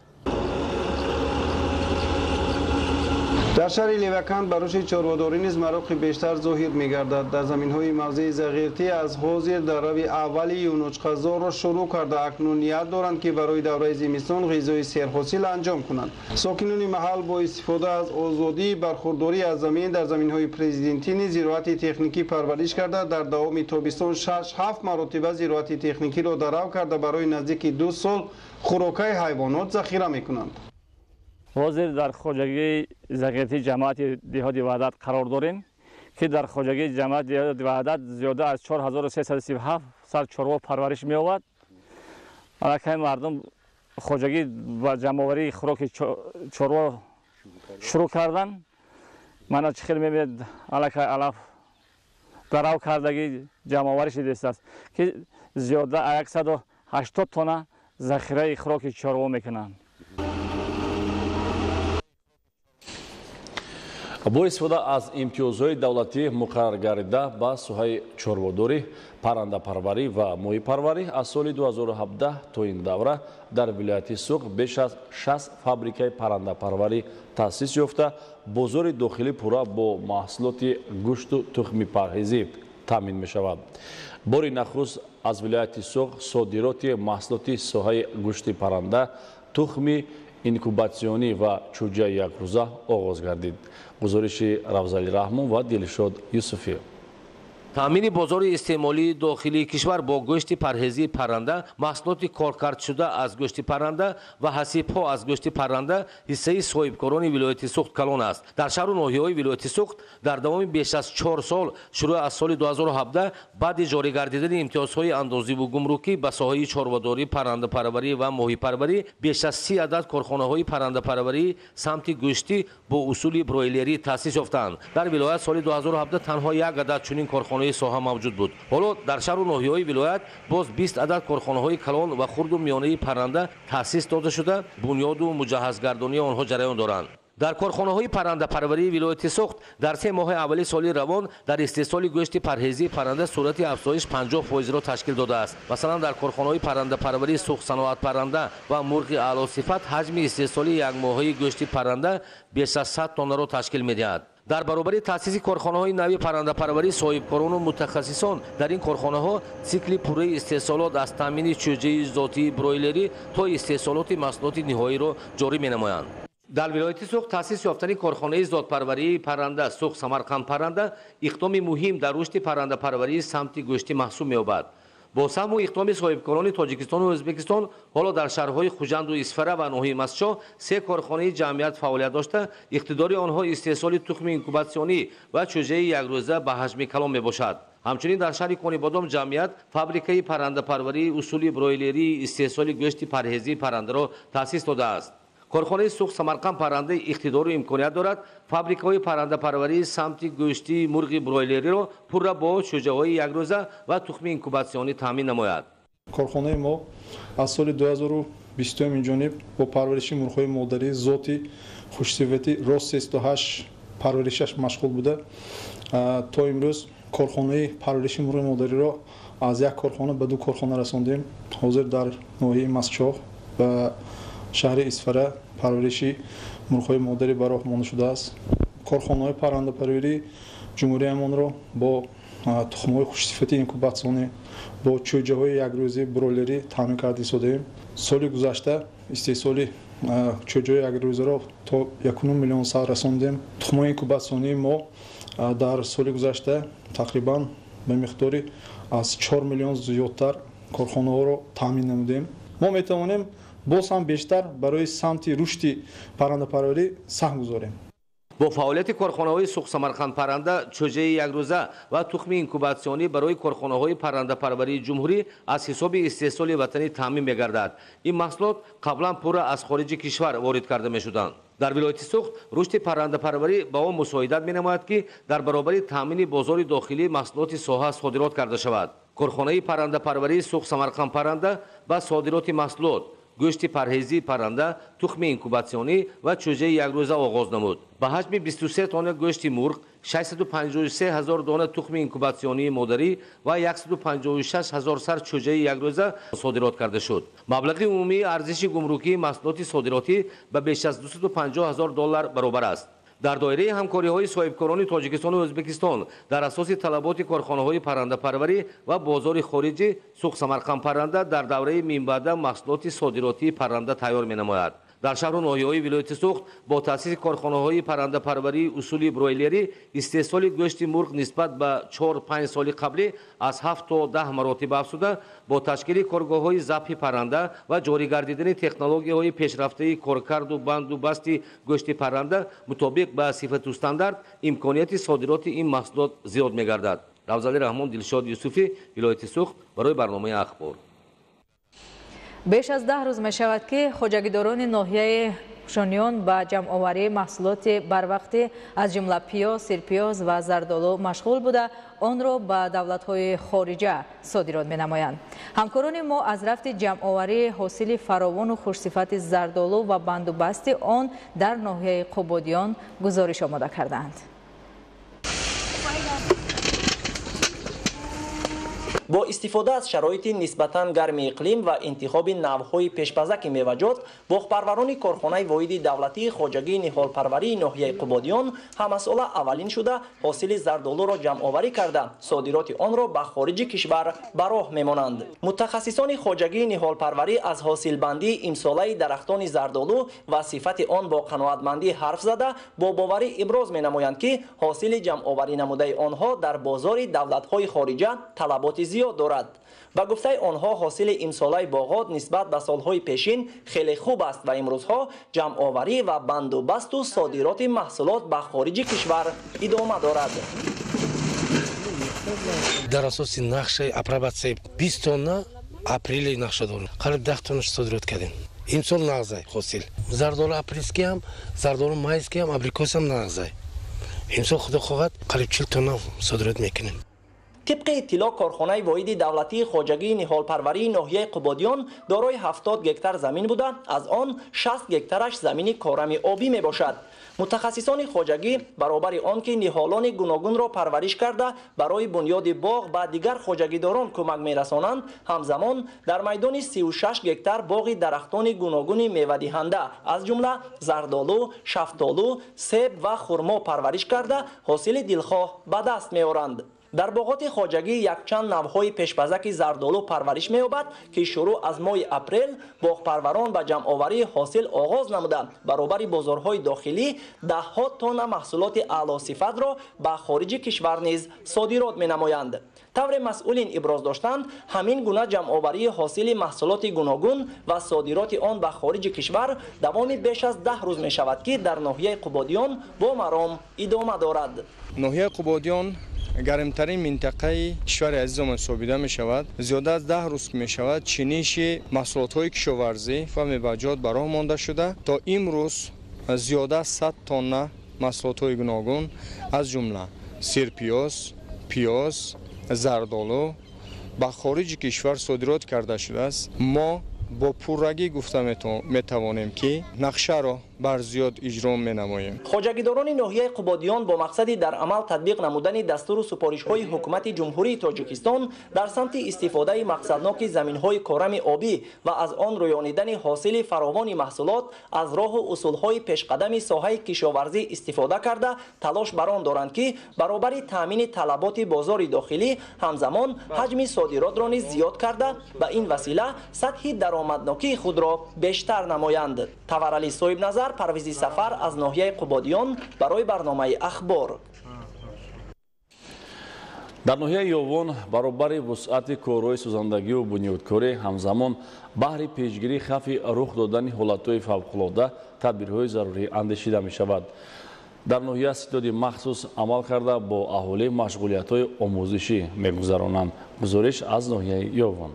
Дар шаҳри Левакант ба рушди чорводорӣ низ мароқи бештар зоҳир мегардад. Дар заминҳои мавзеи Зағиртӣ аз ҳозир дар рави аввали юнучқазорро шурӯъ карда, акнун ният доранд, ки барои давраи зимистон ғизои серҳосил анҷом кунанд. Сокинони маҳал бо истифода аз озодии бархурдорӣ аз замин дар заминҳои президентӣ низ зироати техникӣ парвариш карда, дар давоми тобистон 6-7 маротиба зироати техникиро дарав карда, барои наздики 2 сол хӯрокаи ҳайвонот захира мекунанд. Ҳозир дар хоҷагии Зағиртии ҷамоати деҳоти Ваҳдат қарор дорем, ки дар хоҷагии ҷамоати деҳоти Ваҳдат зиёда аз 4337 сар чорво парвариш меёбад. Аллакай мардум хоҷагӣ ва ҷамъоварии хӯроки чорво шурӯъ карданд. Мана чӣ хел мебинед, аллакай алаф дарав кардагӣ ҷамъоварӣ шудааст, ки зиёда аз 180 тонна захираи хӯроки чорво мекунанд. Бо истифода аз имтиёзҳои давлатӣ муқарраргардида ба соҳаи чорводорӣ, паррандапарварӣ ва моҳипарварӣ аз соли 2017 то ин давра дар вилояти Суғд беш аз 60 фабрикаи паррандапарварӣ таъсис ёфта, бозори дохилӣ пурра бо маҳсулоти гӯшту тухми парҳезӣ таъмин мешавад. Бори нахуст аз вилояти Суғд содироти маҳсулоти соҳаи гӯшти парранда, тухми инкубатсионӣ ва чӯҷаи якрӯза оғоз гардид. Гузориши Равзали Раҳмон ва Дилшод Юсуфӣ. Таъмини бозори истеъмолии дохилии кишвар бо гӯшти парҳезии парранда, маҳсулоти коркардшуда аз гӯшти парранда ва ҳасибҳо аз гӯшти парранда ҳиссаи соҳибкорони вилояти Суғд калон аст. Дар шаҳру ноҳияҳои вилояти Суғд дар давоми беш аз 4 сол, шурӯъ аз соли 2017, баъди ҷорӣ гардидани имтиёзҳои андозиву гумрукӣ ба соҳаи чорводорӣ, паррандапарварӣ ва моҳипарварӣ беш аз 30 адад корхонаҳои паррандапарварии самти гӯштӣ бо усули бройлерӣ таъсис ёфтаанд. Дар вилоят соли 2017 танҳо як адад чунин корхонаи соҳа мавҷуд буд. Ҳоло дар шаҳру ноҳияҳои вилоят боз 20 адад корхонаҳои калон ва хурду миёнаи парранда таъсис дода шуда, бунёду муҷаҳҳазгардонии онҳо ҷараён доранд. Дар корхонаҳои паррандапарварии вилояти Суғд дар 3 моҳи аввали соли равон дар истеҳсоли гӯшти парҳезии парранда суръати афзоиш 50%-ро ташкил додааст. Масалан, дар корхонаҳои паррандапарварии Суғд саноатпарранда ва мурғи аълосифат ҳаҷми истеҳсоли якмоҳаи гӯшти парранда беш аз 100 тоннаро ташкил медиҳад. Дар баробари таъсиси корхонаҳои нави паррандапарварӣ, соҳибкорону мутахассисон дар ин корхонаҳо цикли пурраи истеҳсолот аз таъмини чӯҷаи зотии бройлерӣ то истеҳсолоти маҳсулоти ниҳоиро ҷорӣ менамоянд. Дар вилояти Суғд таъсис ёфтани корхонаи зотпарварии парранда Суғд Самарқанд парранда иқдоми муҳим дар рушди паррандапарварии самти гӯштӣ маҳсуб меёбад. Бо саҳму иқдоми соҳибкорони Тоҷикистону Ӯзбекистон ҳоло дар шаҳрҳои Хуҷанду Исфара ва ноҳияи Мастчоҳ 3 корхонаи ҷамъият фаъолият дошта, иқтидори онҳо истеҳсоли тухми инкубатсионӣ ва чӯҷаи якрӯза ба ҳаҷми калон мебошад. Ҳамчунин дар шаҳри Конибодом ҷамъият фабрикаи паррандапарварии усули бройлерии истеҳсоли гӯшти парҳезии паррандаро таъсис додааст. Корхонаи Суғд Самарқанд паррандаи иқтидору имконият дорад фабрикаҳои паррандапарварии самти гӯштии мурғи бройлериро пурра бо чӯҷаҳои якрӯза ва тухми инкубатсионӣ таъмин намояд. Корхонаи мо аз соли 2020 инҷониб бо парвариши мурғҳои модарӣ зоти хушсифати рост 308 парваришаш машғул буда, то имрӯз корхонаи парвариши мурғи модариро аз як корхона ба 2 корхона расондем. Ҳозир дар ноҳияи Мастчоҳ ва шаҳри Исфара парвариши мурғҳои модарӣ ба роҳ монда шудааст. Корхонаҳои паррандапарварии ҷумҳуриямонро бо тухмҳои хушсифати инкубатсионӣ, бо чӯҷаҳои якрӯзӣ бройлерӣ таъмин карда истодаем. Соли гузашта истеҳсоли чӯҷаҳои якрӯзаро то 1,5 миллион сар расондем. Тухмҳои инкубатсионии мо дар соли гузашта тақрибан ба миқдори аз 4 миллион зиёдтар корхонаҳоро таъмин намудем. Мо метавонем боз ҳам бештар барои самти рушди паррандапарварӣ саҳм гузорем. Бо фаъолияти корхонаҳои Суғд Самарқанд парранда, чӯҷаи якрӯза ва тухми инкубатсионӣ барои корхонаҳои паррандапарварии ҷумҳурӣ аз ҳисоби истеҳсоли ватанӣ таъмин мегардад. Ин маҳсулот қаблан пурра аз хориҷи кишвар ворид карда мешуданд. Дар вилояти Суғд рушди паррандапарварӣ ба он мусоидат менамояд, ки дар баробари таъмини бозори дохилӣ маҳсулоти соҳа содирот карда шавад. Корхонаи паррандапарварии Суғд Самарқанд парранда ба содироти маҳсулот, гӯшти парҳезии парранда, тухми инкубатсионӣ ва чӯҷаи якрӯза оғоз намуд. Ба ҳаҷми 23 тонна гӯшти мурғ, 653 ҳазор дона тухми инкубатсионии модарӣ ва 156 ҳазор сар чӯҷаи якрӯза содирот карда шуд. Маблағи умумии арзиши гумрукии маҳсулоти содиротӣ ба беш аз 250 ҳазор доллар баробар аст. Дар доираи ҳамкориҳои соҳибкорони Тоҷикистону Ӯзбекистон дар асоси талаботи корхонаҳои паррандапарварӣ ва бозори хориҷӣ, Суғд Самарқанд парранда дар давраи минбаъда маҳсулоти содиротии парранда тайёр менамояд. Дар шаҳру ноҳияҳои вилояти Суғд бо таъсиси корхонаҳои паррандапарварии усули бройлерӣ истеҳсоли гӯшти мурғ нисбат ба 4-5 соли қаблӣ аз 7 то 10 маротиба афзуда, бо ташкили коргоҳҳои забҳи парранда ва ҷорӣ гардидани технологияҳои пешрафтаи коркарду банду басти гӯшти парранда мутобиқ ба сифату стандарт имконияти содироти ин маҳсулот зиёд мегардад. Равзали Раҳмон, Дилшод Юсуфӣ, вилояти Суғд барои барномаи Ахбор. Беш аз 10 рӯз мешавад, ки хоҷагидорони ноҳияи Шониён ба ҷамъоварии маҳсулоти барвақтӣ, аз ҷумла пиёз, сирпиёз ва зардолу машғул буда, онро ба давлатҳои хориҷа содирот менамоянд. Ҳамкорони мо аз рафти ҷамъоварии ҳосили фаровону хушсифати зардолу ва бандубасти он дар ноҳияи Қубодиён гузориш омода кардаанд. Бо истифода аз шароити нисбатан гарми иқлим ва интихоби навъҳои пешпазаки меваҷот, боғпарварони корхонаи воҳиди давлатии хоҷагии ниҳолпарварии ноҳияи Қубодиён ҳамасола аввалин шуда ҳосили зардолуро ҷамъоварӣ карда, содироти онро ба хориҷи кишвар ба роҳ мемонанд. Мутахассисони хоҷагии ниҳолпарварӣ аз ҳосилбандии имсолаи дарахтони зардолу ва сифати он бо қаноатмандӣ ҳарф зада, бо боварӣ иброз менамоянд, ки ҳосили ҷамъоварӣ намудаи онҳо дар бозори давлатҳои хориҷа талаботи зиёд дорад. Ба гуфтаи онҳо, ҳосили имсолаи боғот нисбат ба солҳои пешин хеле хуб аст ва имрӯзҳо ҷамъоварӣ ва бандубасту содироти маҳсулот ба хориҷи кишвар идома дорад. Дар асоси нақшаи апробатсияи 20 тонна апрели нақша дорем. Қариб 10 тоннаш содирот кардем. Имсол нағзай ҳосил. Зардолу апрельский ҳам, зардолу майский ҳам, абрикос ҳам нағзай. Имсол худо хоҳад қариб 40 тонна содирот мекунем. Тибқи иттилоъ, корхонаи воҳиди давлатии хоҷагии ниҳолпарварии ноҳияи Қубодиён дорои 70 гектар замин буда, аз он 60 гектараш замини корами обӣ мебошад. Мутахассисони хоҷагӣ баробари он ки ниҳолони гуногунро парвариш карда барои бунёди боғ ба дигар хоҷагидорон кӯмак мерасонанд, ҳамзамон дар майдони 36 гектар боғи дарахтони гуногуни мевадиҳанда, аз ҷумла зардолу, шафтолу, себ ва хурмо парвариш карда ҳосили дилхоҳ ба даст меоранд. Дар боғоти хоҷагӣ якчанд навъҳои пешпазаки зардолу парвариш меёбад, ки шурӯъ аз моҳи апрел боғпарварон ба ҷамъоварии ҳосил оғоз намуда, баробари бозорҳои дохилӣ даҳҳо тонна маҳсулоти аълосифатро ба хориҷи кишвар низ содирот менамоянд. Тавре масъулин иброз доштанд, ҳамин гуна ҷамъоварии ҳосили маҳсулоти гуногун ва содироти он ба хориҷи кишвар давоми беш аз 10 рӯз мешавад, ки дар ноҳияи Қубодиён бо маром идома дорад. Ноҳияи Қубодиён гармтарин минтақаи кишвари азизамон ҳисобида мешавад. Зиёда аз 10 рӯз мешавад чиниши маҳсулотҳои кишоварзӣ ва меваҷот ба роҳ монда шуда, то имрӯз зиёда аз 100 тонна маҳсулотҳои гуногун, аз ҷумла сирпиёз, пиёз, зардолу ба хориҷи кишвар содирот карда шудааст. Мо бо пуррагӣ гуфта метавонем, ки нақшаро бар зиёд иҷро менамоем. Хоҷагидорони ноҳияи Қубодиён бо мақсади дар амал татбиқ намудани дастуру супоришҳои ҳукумати Ҷумҳурии Тоҷикистон дар самти истифодаи мақсадноки заминҳои корами обӣ ва аз он рӯёнидани ҳосили фаровони маҳсулот аз роҳу усулҳои пешқадами соҳаи кишоварзӣ истифода карда талош бар он доранд, ки баробари таъмини талаботи бозори дохилӣ ҳамзамон ҳаҷми содиротро низ зиёд карда ба ин васила сатҳи даромаднокии худро бештар намоянд. Таварали Соҳибназар, Парвизи Сафар аз ноҳияи Қубодиён барои барномаи Ахбор. Дар ноҳияи Ёвон баробари вусъати корҳои созандагию бунёдкорӣ ҳамзамон баҳри пешгирии хавфи рух додани ҳолатҳои фавқулода тадбирҳои зарурӣ андешида мешавад. Дар ноҳия ситоди махсус амал карда бо аҳолӣ машғулиятҳои омӯзишӣ мегузаронанд. Гузориш аз ноҳияи Ёвон.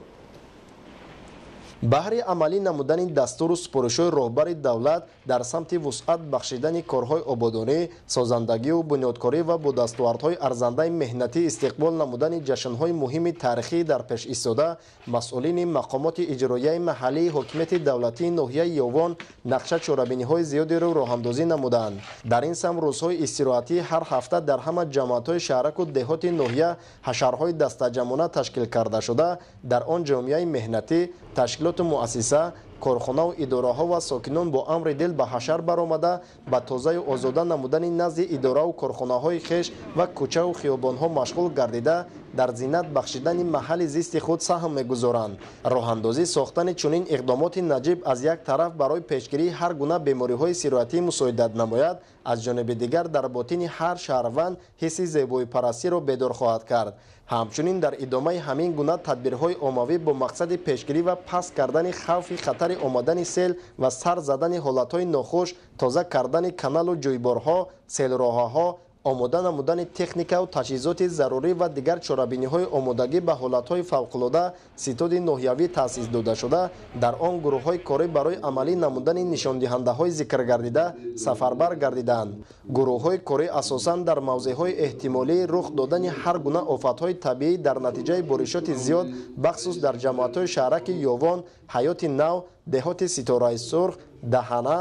Баҳри амалӣ намудани дастуру супоришҳои роҳбари давлат дар самти вусъат бахшидани корҳои ободонӣ, созандагию бунёдкорӣ ва бо дастовардҳои арзандаи меҳнатӣ истиқбол намудани ҷашнҳои муҳими таърихӣ дар пеш истода, масъулини мақомоти иҷроияи маҳаллии ҳокимияти давлатии ноҳияи Ёвон нақша чорабиниҳои зиёдеро роҳандозӣ намуданд. Дар ин самт рӯзҳои истироҳатӣ ҳар ҳафта дар ҳама ҷамоатҳои шаҳраку деҳоти ноҳия ҳашарҳои дастаҷамъона ташкил карда шуда, дар он ҷомеаи меҳнатӣ, ташкилоту муассиса, корхонаву идораҳо ва сокинон бо амри дил ба ҳашар баромада, ба тозаю озода намудани назди идораву корхонаҳои хеш ва кӯчаву хиёбонҳо машғул гардида, дар зинат бахшидани маҳалли зисти худ саҳм мегузоранд. Роҳандозӣ сохтани чунин иқдомоти наҷиб аз як тараф барои пешгирии ҳар гуна бемориҳои сироятӣ мусоидат намояд, аз ҷониби дигар дар ботини ҳар шаҳрванд ҳисси зебоипарастиро бедор хоҳад кард. Ҳамчунин дар идомаи ҳамин гуна тадбирҳои оммавӣ бо мақсади пешгирӣ ва паст кардани хавфи хатари омадани сел ва сар задани ҳолатҳои нохуш, тоза кардани каналу ҷӯйборҳо, селроҳаҳо, омода намудани техникаву таҷҳизоти зарурӣ ва дигар чорабиниҳои омодагӣ ба ҳолатҳои фавқулода ситоди ноҳиявӣ таъсис дода шуда, дар он гурӯҳҳои корӣ барои амалӣ намудани нишондиҳандаҳои зикргардида сафарбар гардиданд. Гурӯҳҳои корӣ асосан дар мавзеъҳои эҳтимолии рух додани ҳар гуна офатҳои табиӣ дар натиҷаи боришоти зиёд, бахсус дар ҷамоатҳои шаҳраки Ёвон, Ҳаёти Нав, деҳоти Ситораи Сурх, Даҳана,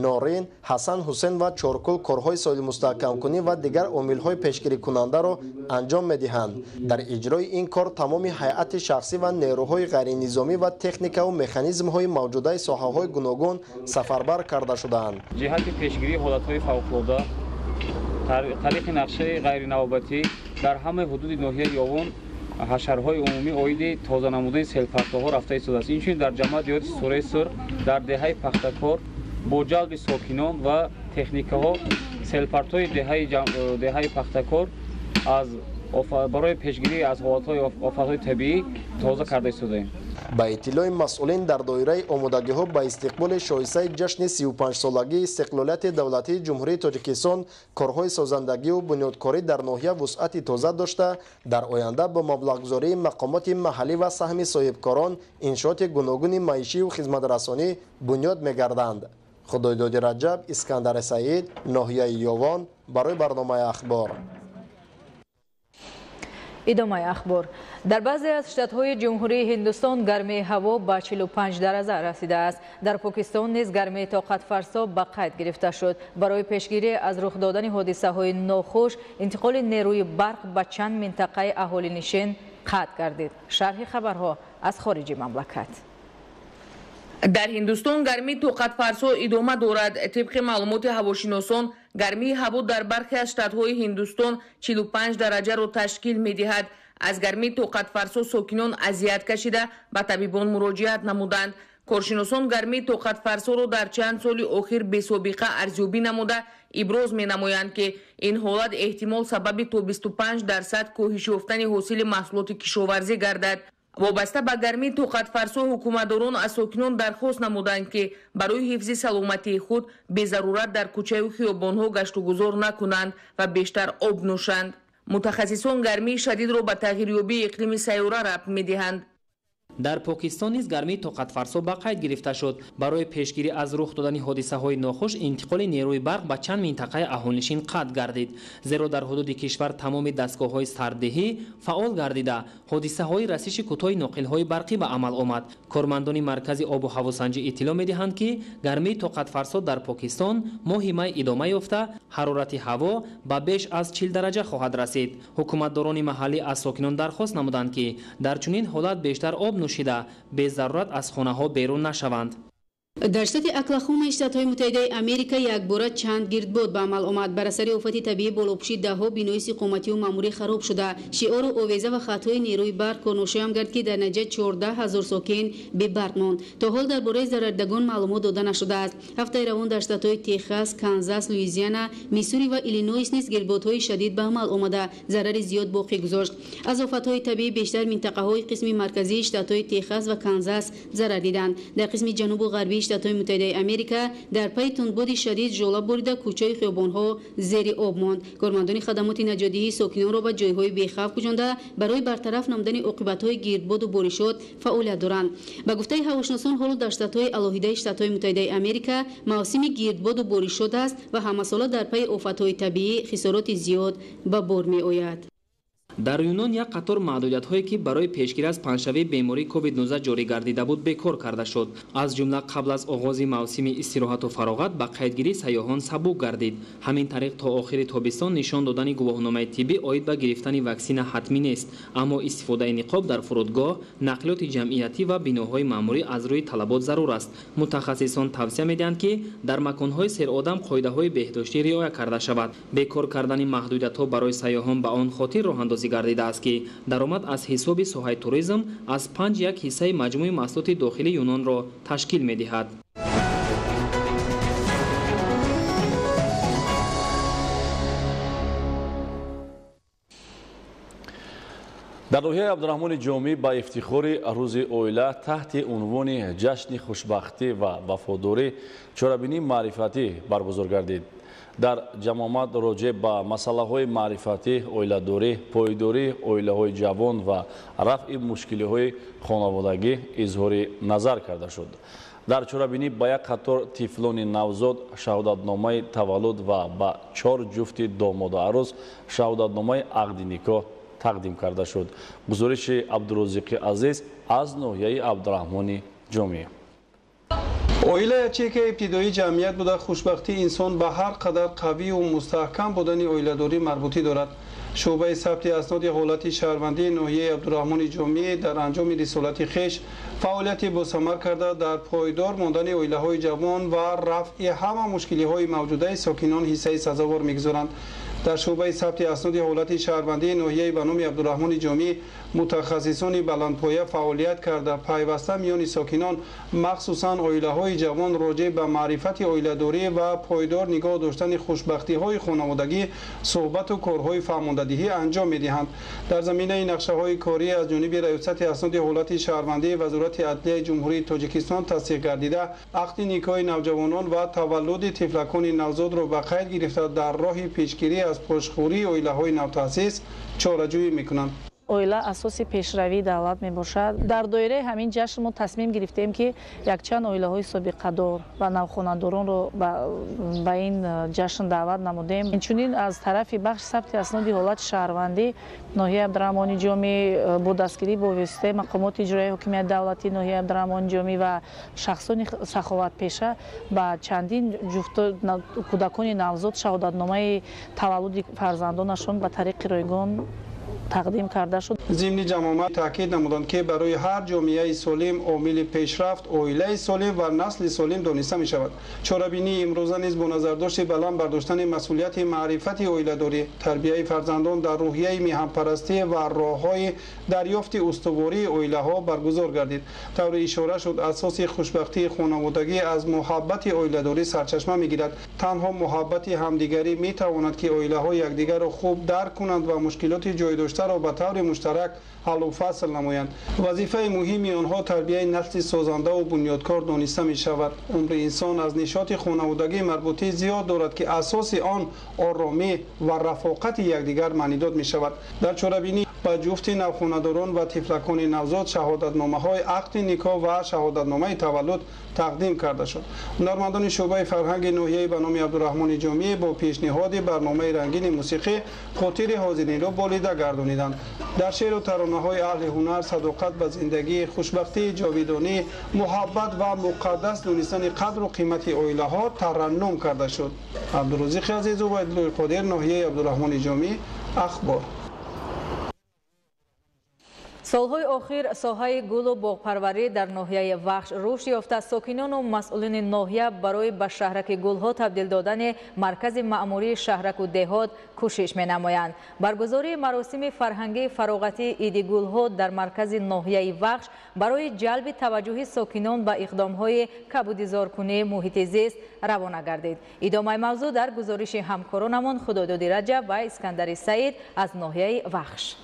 Норин, Ҳасан Ҳусен ва Чоркул корҳои соҳилмустаҳкамкунӣ ва дигар омилҳои пешгирикунандаро анҷом медиҳанд. Дар иҷрои ин кор тамоми ҳайати шахсӣ ва нерӯҳои ғайринизомӣ ва техникаву механизмҳои мавҷудаи соҳаҳои гуногун сафарбар карда шудаанд. Ҷиҳати пешгирии ҳолатҳои фавқулода тариқи нақшаи ғайринавбатӣ дар ҳамаи ҳудуди ноҳияи Ёвон ҳашарҳои умумӣ оиди тоза намудани селпартоҳо рафта истодааст. Инчунин дар ҷамоати деҳоти Ситораи Сурх дар деҳаи Пахтакор бо ҷалби сокинон ва техникаҳо селпартои деҳаи Пахтакор аз барои пешгирӣ аз ҳолатҳои офатҳои табиӣ тоза карда истодаем. Ба иттилои масъулин дар доираи омодагиҳо ба истиқболи шоистаи ҷашни 35-солагии истиқлолияти давлатии Ҷумҳурии Тоҷикистон корҳои созандагию бунёдкорӣ дар ноҳия вусъати тоза дошта, дар оянда бо маблағгузории мақомоти маҳаллӣ ва саҳми соҳибкорон иншооти гуногуни маишию хизматрасонӣ бунёд мегарданд. Худойдоди Раҷаб, Искандари Саид, ноҳияи Ёвон, барои барномаи Ахбор. Идомаи ахбор. Дар баъзе аз штатҳои Ҷумҳурии Ҳиндустон гармии ҳаво ба 45 дараҷа расидааст. Дар Покистон низ гармии тоқатфарсо ба қайд гирифта шуд. Барои пешгирӣ аз рух додани ҳодисаҳои нохуш интиқоли нерӯи барқ ба чанд минтақаи аҳолинишин қатъ гардид. Шарҳи хабарҳо аз хориҷи мамлакат. Дар Ҳиндустон гармии тоқатфарсо идома дорад. Тибқи маълумоти ҳавошиносон, гармии ҳаво дар бархе аз штатҳои Ҳиндустон 45 дараҷаро ташкил медиҳад. Аз гармии тоқатфарсо сокинон азият кашида ба табибон муроҷиат намуданд. Коршиносон гармии тоқатфарсоро дар чанд соли охир бесобиқа арзёбӣ намуда иброз менамоянд, ки ин ҳолат эҳтимол сабаби то 25% коҳиш ёфтани ҳосили маҳсулоти кишоварзӣ гардад. Вобаста ба гармии тоқатфарсо ҳукуматдорон аз сокинон дархост намуданд, ки барои ҳифзи саломатии худ безарурат дар кӯчаю хиёбонҳо гаштугузор накунанд ва бештар об нӯшанд. Мутахассисон гармии шадидро ба тағйирёбии иқлими сайёра рабт медиҳанд. Дар Покистон низ гармии тоқатфарсо ба қайд гирифта шуд. Барои пешгирӣ аз рух додани ҳодисаҳои нохуш интиқоли нерӯи барқ ба чанд минтақаи аҳолинишин қатъ гардид. Зеро дар ҳудуди кишвар тамоми дастгоҳҳои сарддиҳӣ фаъол гардида, ҳодисаҳои расиши кӯтоҳи ноқилҳои барқӣ ба амал омад. Кормандони маркази обу ҳавосанҷӣ иттилоъ медиҳанд, ки гармии тоқатфарсо дар Покистон моҳи май идома ёфта, ҳарорати ҳаво ба беш аз 40 дараҷа хоҳад расид. Ҳукуматдорони маҳаллӣ аз сокинон дархост намуданд, ки дар чунин ҳолат бештар об нӯшида безарурат аз хонаҳо берун нашаванд. Дар штати Оклахомаи Штатҳои Муттаҳидаи Америка якбора чанд гирдбод ба амал омад. Бар асари офати табиӣ болопӯши даҳҳо бинои истиқоматию маъмурӣ хароб шуда, шиору овеза ва хатҳои нерӯи барқ корношоям гард, ки дар натиҷа 14 000 сокин бебарқ монд. То ҳол дар бораи зарардагон маълумот дода нашудааст. Ҳафтаи равон дар штатҳои Техас, Канзас, Луизиана, Миссури ва Иллинойс низ гирдбодҳои шадид ба амал омада, зарари зиёд боқӣ гузошт. Аз офатҳои табиӣ бештар минтақаҳои қисми марказии штатҳои Техас ва Канзас зарар диданд. Дар қисми ҷанубу ғарбии Штатҳои Муттаҳидаи Америка дар пайи тундбоди шадид жола борида, кӯчаи хиёбонҳо зери об монд. Кормандони хадамоти наҷотдиҳӣ сокинонро ба ҷойҳои бехавф кӯчонда, барои бартараф намудани оқибатҳои гирдбоду боришот фаъолият доранд. Ба гуфтаи ҳавошиносон, ҳоло дар штатҳои алоҳидаи Штатҳои Муттаҳидаи Америка мавсими гирдбоду боришот аст ва ҳамасола дар пайи офатҳои табиӣ хисороти зиёд ба бор меояд. Дар Юнон як қатор маҳдудиятҳое, ки барои пешгирӣ аз паҳншавии бемории COVID-19 ҷорӣ гардида буд, бекор карда шуд. Аз ҷумла қабл аз оғози мавсими истироҳату фароғат ба қайдгирии сайёҳон сабук гардид. Ҳамин тариқ то охири тобистон нишон додани гувоҳномаи тиббӣ оид ба гирифтани ваксина ҳатмӣ нест, аммо истифодаи ниқоб дар фурудгоҳ, нақлиёти ҷамъиятӣ ва биноҳои маъмурӣ аз рӯи талабот зарур аст. Мутахассисон тавсия медиҳанд, ки дар маконҳои серодам қоидаҳои беҳдоштӣ риоя карда шавад. Бекор кардани маҳдудиятҳо барои сайёҳон ба он хотир роҳандозӣ гардидааст, ки даромад аз ҳисоби соҳаи туризм аз 5,1 ҳиссаи маҷмӯи маҳсулоти дохилии Юнонро ташкил медиҳад. Дар ноҳияи Абдураҳмони Ҷомӣ ба ифтихори рӯзи оила таҳти унвони ҷашни хушбахтӣ ва вафодорӣ чорабинии маърифатӣ баргузор гардид. Дар ҷамъомад роҷеъ ба масъалаҳои маърифатӣ, оиладорӣ, пойдории оилаҳои ҷавон ва рафъи мушкилиҳои хонаводагӣ изҳори назар карда шуд. Дар чорабинӣ ба як қатор тифлони навзод шаҳодатномаи таваллуд ва ба 4 ҷуфти домоду арӯс шаҳодатномаи ақди никоҳ тақдим карда шуд. Гузориши Абдурозиқи Азиз аз ноҳияи Абдураҳмони Ҷомӣ. Оила ячейкаи ибтидоии ҷамъият буда, хушбахтии инсон ба ҳар қадар қавию мустаҳкам будани оиладорӣ марбутӣ дорад. Шӯъбаи сабти асноди ҳолати шаҳрвандии ноҳияи Абдураҳмони Ҷомӣ дар анҷоми рисолати хеш фаъолияти босамар карда, дар пойдор мондани оилаҳои ҷавон ва рафъи ҳама мушкилиҳои мавҷудаи сокинон ҳиссаи сазовор мегузоранд. Дар шӯъбаи сабти асноди ҳолати шаҳрвандии ноҳияи ба номи Абдураҳмони Ҷомӣ мутахассисони баландпоя фаъолият карда, пайваста миёни сокинон, махсусан оилаҳои ҷавон роҷеъ ба маърифати оиладорӣ ва пойдор нигоҳ доштани хушбахтиҳои хонаводагӣ суҳбату корҳои фаҳмондадиҳӣ анҷом медиҳанд. Дар заминаи нақшаҳои корӣ аз ҷониби Раёсати асноди ҳолати шаҳрвандии Вазорати адлияи Ҷумҳурии Тоҷикистон тасдиқ гардида, ақди никоҳи навҷавонон ва таваллуди тифлакони навзодро ба қайд гирифта, дар роҳи пешгирӣ аз пошхӯрии оилаҳои навтаъсис чораҷӯӣ мекунанд. Оила асоси пешравии давлат мебошад. Дар доираи ҳамин ҷашн мо тасмим гирифтем, ки якчанд оилаҳои собиқадор ва навхонадоронро ба ин ҷашн даъват намудем. Инчунин аз тарафи бахши сабти асноди ҳолати шаҳрвандӣ ноҳияи Абдураҳмони Ҷомӣ бо дастгирӣ бо воситаи мақомоти иҷроияи ҳокимияти давлатии ноҳияи Абдураҳмони Ҷомӣ ва шахсони саховатпеша ба чандин ҷуфт кӯдакони навзод шаҳодатномаи таваллуди фарзандонашон ба тариқи ройгон тақдим карда шуд. Зимни ҷамъомад таъкид намуданд, ки барои ҳар ҷомеаи солим омили пешрафт оилаи солим ва насли солим дониста мешавад. Чорабинии имрӯза низ бо назардошти баланд бардоштани масъулияти маърифати оиладорӣ, тарбияи фарзандон дар рӯҳияи меҳанпарастӣ ва роҳҳои дарёфти устувории оилаҳо баргузор гардид. Тавре ишора шуд, асоси хушбахтии хонаводагӣ аз муҳаббати оиладорӣ сарчашма мегирад. Танҳо муҳаббати ҳамдигарӣ метавонад, ки оилаҳо якдигарро хуб дарк кунанд ва мушкилоти ҷой доштаро ба таври муштарак ҳаллу фасл намоянд. Вазифаи муҳими онҳо тарбияи насли созандаву бунёдкор дониста мешавад. Умри инсон аз нишоти хонаводагӣ марбутӣ зиёд дорад, ки асоси он оромӣ ва рафоқати якдигар маънидод мешавад. Дар чорабинӣ ба ҷуфти навхонадорон ва тифлакони навзод шаҳодатномаҳои ақди никоҳ ва шаҳодатномаи таваллуд тақдим карда шуд. Ҳунармандони шӯъбаи фарҳанги ноҳияи ба номи Абдураҳмони Ҷомӣ бо пешниҳоди барномаи рангини мусиқӣ хотири ҳозиринро болида гардониданд. Дар шеъру таронаҳои аҳли ҳунар садоқат ба зиндагӣ, хушбахтии ҷовидонӣ, муҳаббат ва муқаддас донистани қадру қимати оилаҳо тараннум карда шуд. Абдурозиқи Азиз, Убайдуллои Қодир, ноҳияи Абдураҳмони Ҷомӣ, Ахбор. Солҳои охир соҳаи гулу боғпарварӣ дар ноҳияи Вахш рушд ёфта, сокинону масъулини ноҳия барои ба шаҳраки гулҳо табдил додани маркази маъмурии шаҳраку деҳот кӯшиш менамоянд. Баргузории маросими фарҳангии фароғатии иди гулҳо дар маркази ноҳияи Вахш барои ҷалби таваҷҷӯҳи сокинон ба иқдомҳои кабудизоркунии муҳити зист равона гардид. Идомаи мавзӯъ дар гузориши ҳамкоронамон Худойдоди Раҷаб ва Искандари Саид аз ноҳияи Вахш.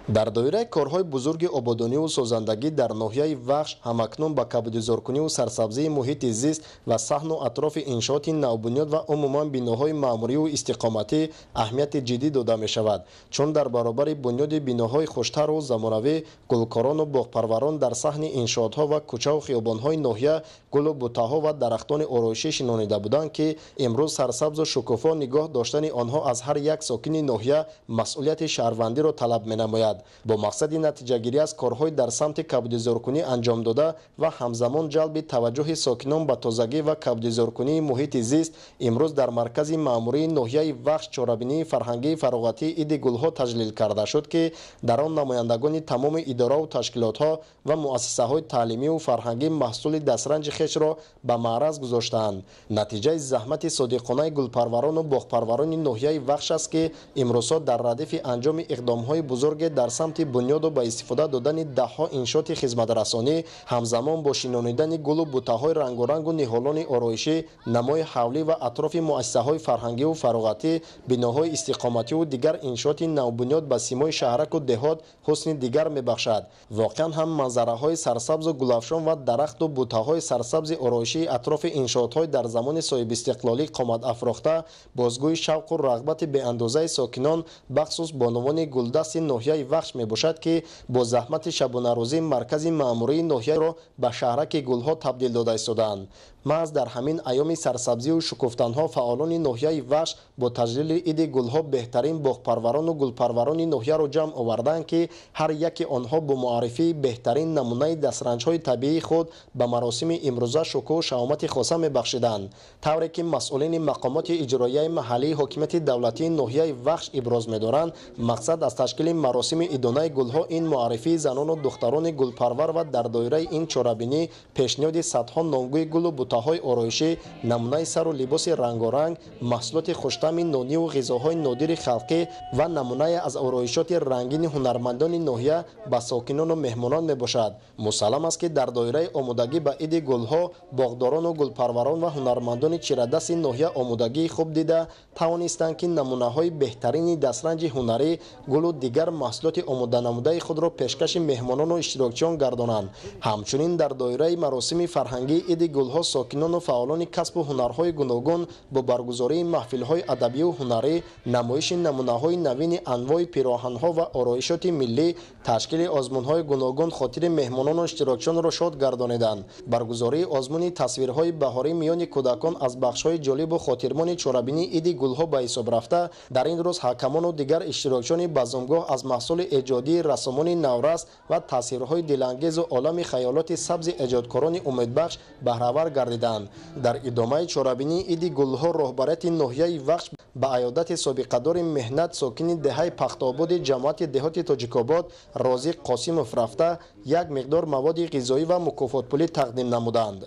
Дар доираи корҳои бузурги ободониву созандагӣ дар ноҳияи Вахш ҳамакнун ба кабудизоркуниву сарсабзии муҳити зист ва саҳну атрофи иншооти навбунёд ва умуман биноҳои маъмуриву истиқоматӣ аҳамияти ҷиддӣ дода мешавад, чун дар баробари бунёди биноҳои хуштару замонавӣ гулкорону боғпарварон дар саҳни иншоотҳо ва кӯчаву хиёбонҳои ноҳия гулу бутаҳо ва дарахтони ороишӣ шинонида буданд, ки имрӯз сарсабзу шукуфо нигоҳ доштани онҳо аз ҳар як сокини ноҳия масъулияти шаҳрвандиро талаб менамояд. Бо мақсади натиҷагирӣ аз корҳои дар самти кабудизоркунӣ анҷом дода ва ҳамзамон ҷалби таваҷҷӯҳи сокинон ба тозагӣ ва кабудизоркунии муҳити зист, имрӯз дар маркази маъмурии ноҳияи Вахш чорабинии фарҳангии фароғатии Иди гулҳо таҷлил карда шуд, ки дар он намояндагони тамоми идораву ташкилотҳо ва муассисаҳои таълимиву фарҳангӣ маҳсули дастранҷи хешро ба маъраз гузоштаанд. Натиҷаи заҳмати содиқонаи гулпарварону боғпарварони ноҳияи Вахш аст, ки имрӯзҳо дар радифи анҷоми иқдомҳои бузурге дар самти бунёду ба истифода додани даҳҳо иншооти хизматрасонӣ, ҳамзамон бо шинонидани гулу бутаҳои рангорангу ниҳолони ороишӣ, намои ҳавлӣ ва атрофи муассисаҳои фарҳангиву фароғатӣ, биноҳои истиқомативу дигар иншооти навбунёд ба симои шаҳраку деҳот ҳусни дигар мебахшад. Воқеан ҳам манзараҳои сарсабзу гулафшон ва дарахту бутаҳои сарсабзи ороишии атрофи иншоотҳои дар замони соҳибистиқлолӣ қомат афрохта бозгӯи шавқу рағбати беандозаи сокинон, бахсус бонувони гулдасти ноҳияи Вахш мебошад, ки бо заҳмати шабонарӯзӣ маркази маъмурии ноҳияро ба шаҳраки гулҳо табдил дода истодаанд. Маҳз дар ҳамин айёми сарсабзию шукуфтанҳо фаъолони ноҳияи Вахш бо таҷлили Иди гулҳо беҳтарин боғпарварону гулпарварони ноҳияро ҷамъ оварданд, ки ҳар яки онҳо бо муаррифии беҳтарин намунаи дастранҷҳои табиии худ ба маросими имрӯза шукӯҳу шаҳомати хоса мебахшиданд. Тавре ки масъулини мақомоти иҷроияи маҳаллии ҳокимияти давлатии ноҳияи Вахш иброз медоранд, мақсад аз ташкили маросими идонаи гулҳо ин муаррифии занону духтарони гулпарвар ва дар доираи ин чорабинӣ пешниҳоди садҳо номгӯи гулу бутаҳои ороишӣ, намунаи сару либоси рангоранг, маҳсулоти хуштами нониву ғизоҳои нодири халқӣ ва намунае аз ороишоти рангини ҳунармандони ноҳия ба сокинону меҳмонон мебошад. Мусаллам аст, ки дар доираи омодагӣ ба Иди гулҳо боғдорону гулпарварон ва ҳунармандони чирадасти ноҳия омодагии хуб дида тавонистанд, ки намунаҳои беҳтарини дастранҷи ҳунарӣ, гулу дигар маҳсулоти омоданамудаи худро пешкаши меҳмонону иштирокчиён гардонанд. Ҳамчунин дар доираи маросими фарҳангии Иди гулҳо сокинону фаъолони касбу ҳунарҳои гуногун бо баргузории маҳфилҳои адабию ҳунарӣ, намоиши намунаҳои навини анвои пироҳанҳо ва ороишоти миллӣ, ташкили озмунҳои гуногун хотири меҳмонону иштирокчиёнро шод гардониданд. Баргузории озмуни тасвирҳои баҳорӣ миёни кӯдакон аз бахшҳои ҷолибу хотирмони чорабинии Иди гулҳо ба ҳисоб рафта, дар ин рӯз ҳакамону дигар иштирокчиёни базмгоҳ аз маҳсули эҷодии рассомони наврас ва тасвирҳои дилангезу олами хаёлоти сабзи эҷодкорони умедбахш баҳравар гардиданд. Дар идомаи чорабинии Иди гулҳо роҳбарияти ноҳияи Вахш ба аёдати собиқадори меҳнат сокини деҳаи Пахтободи ҷамоати деҳоти Тоҷикобод Розиқ Қосимов рафта як миқдор маводи ғизоӣ ва мукофотпулӣ тақдим намуданд.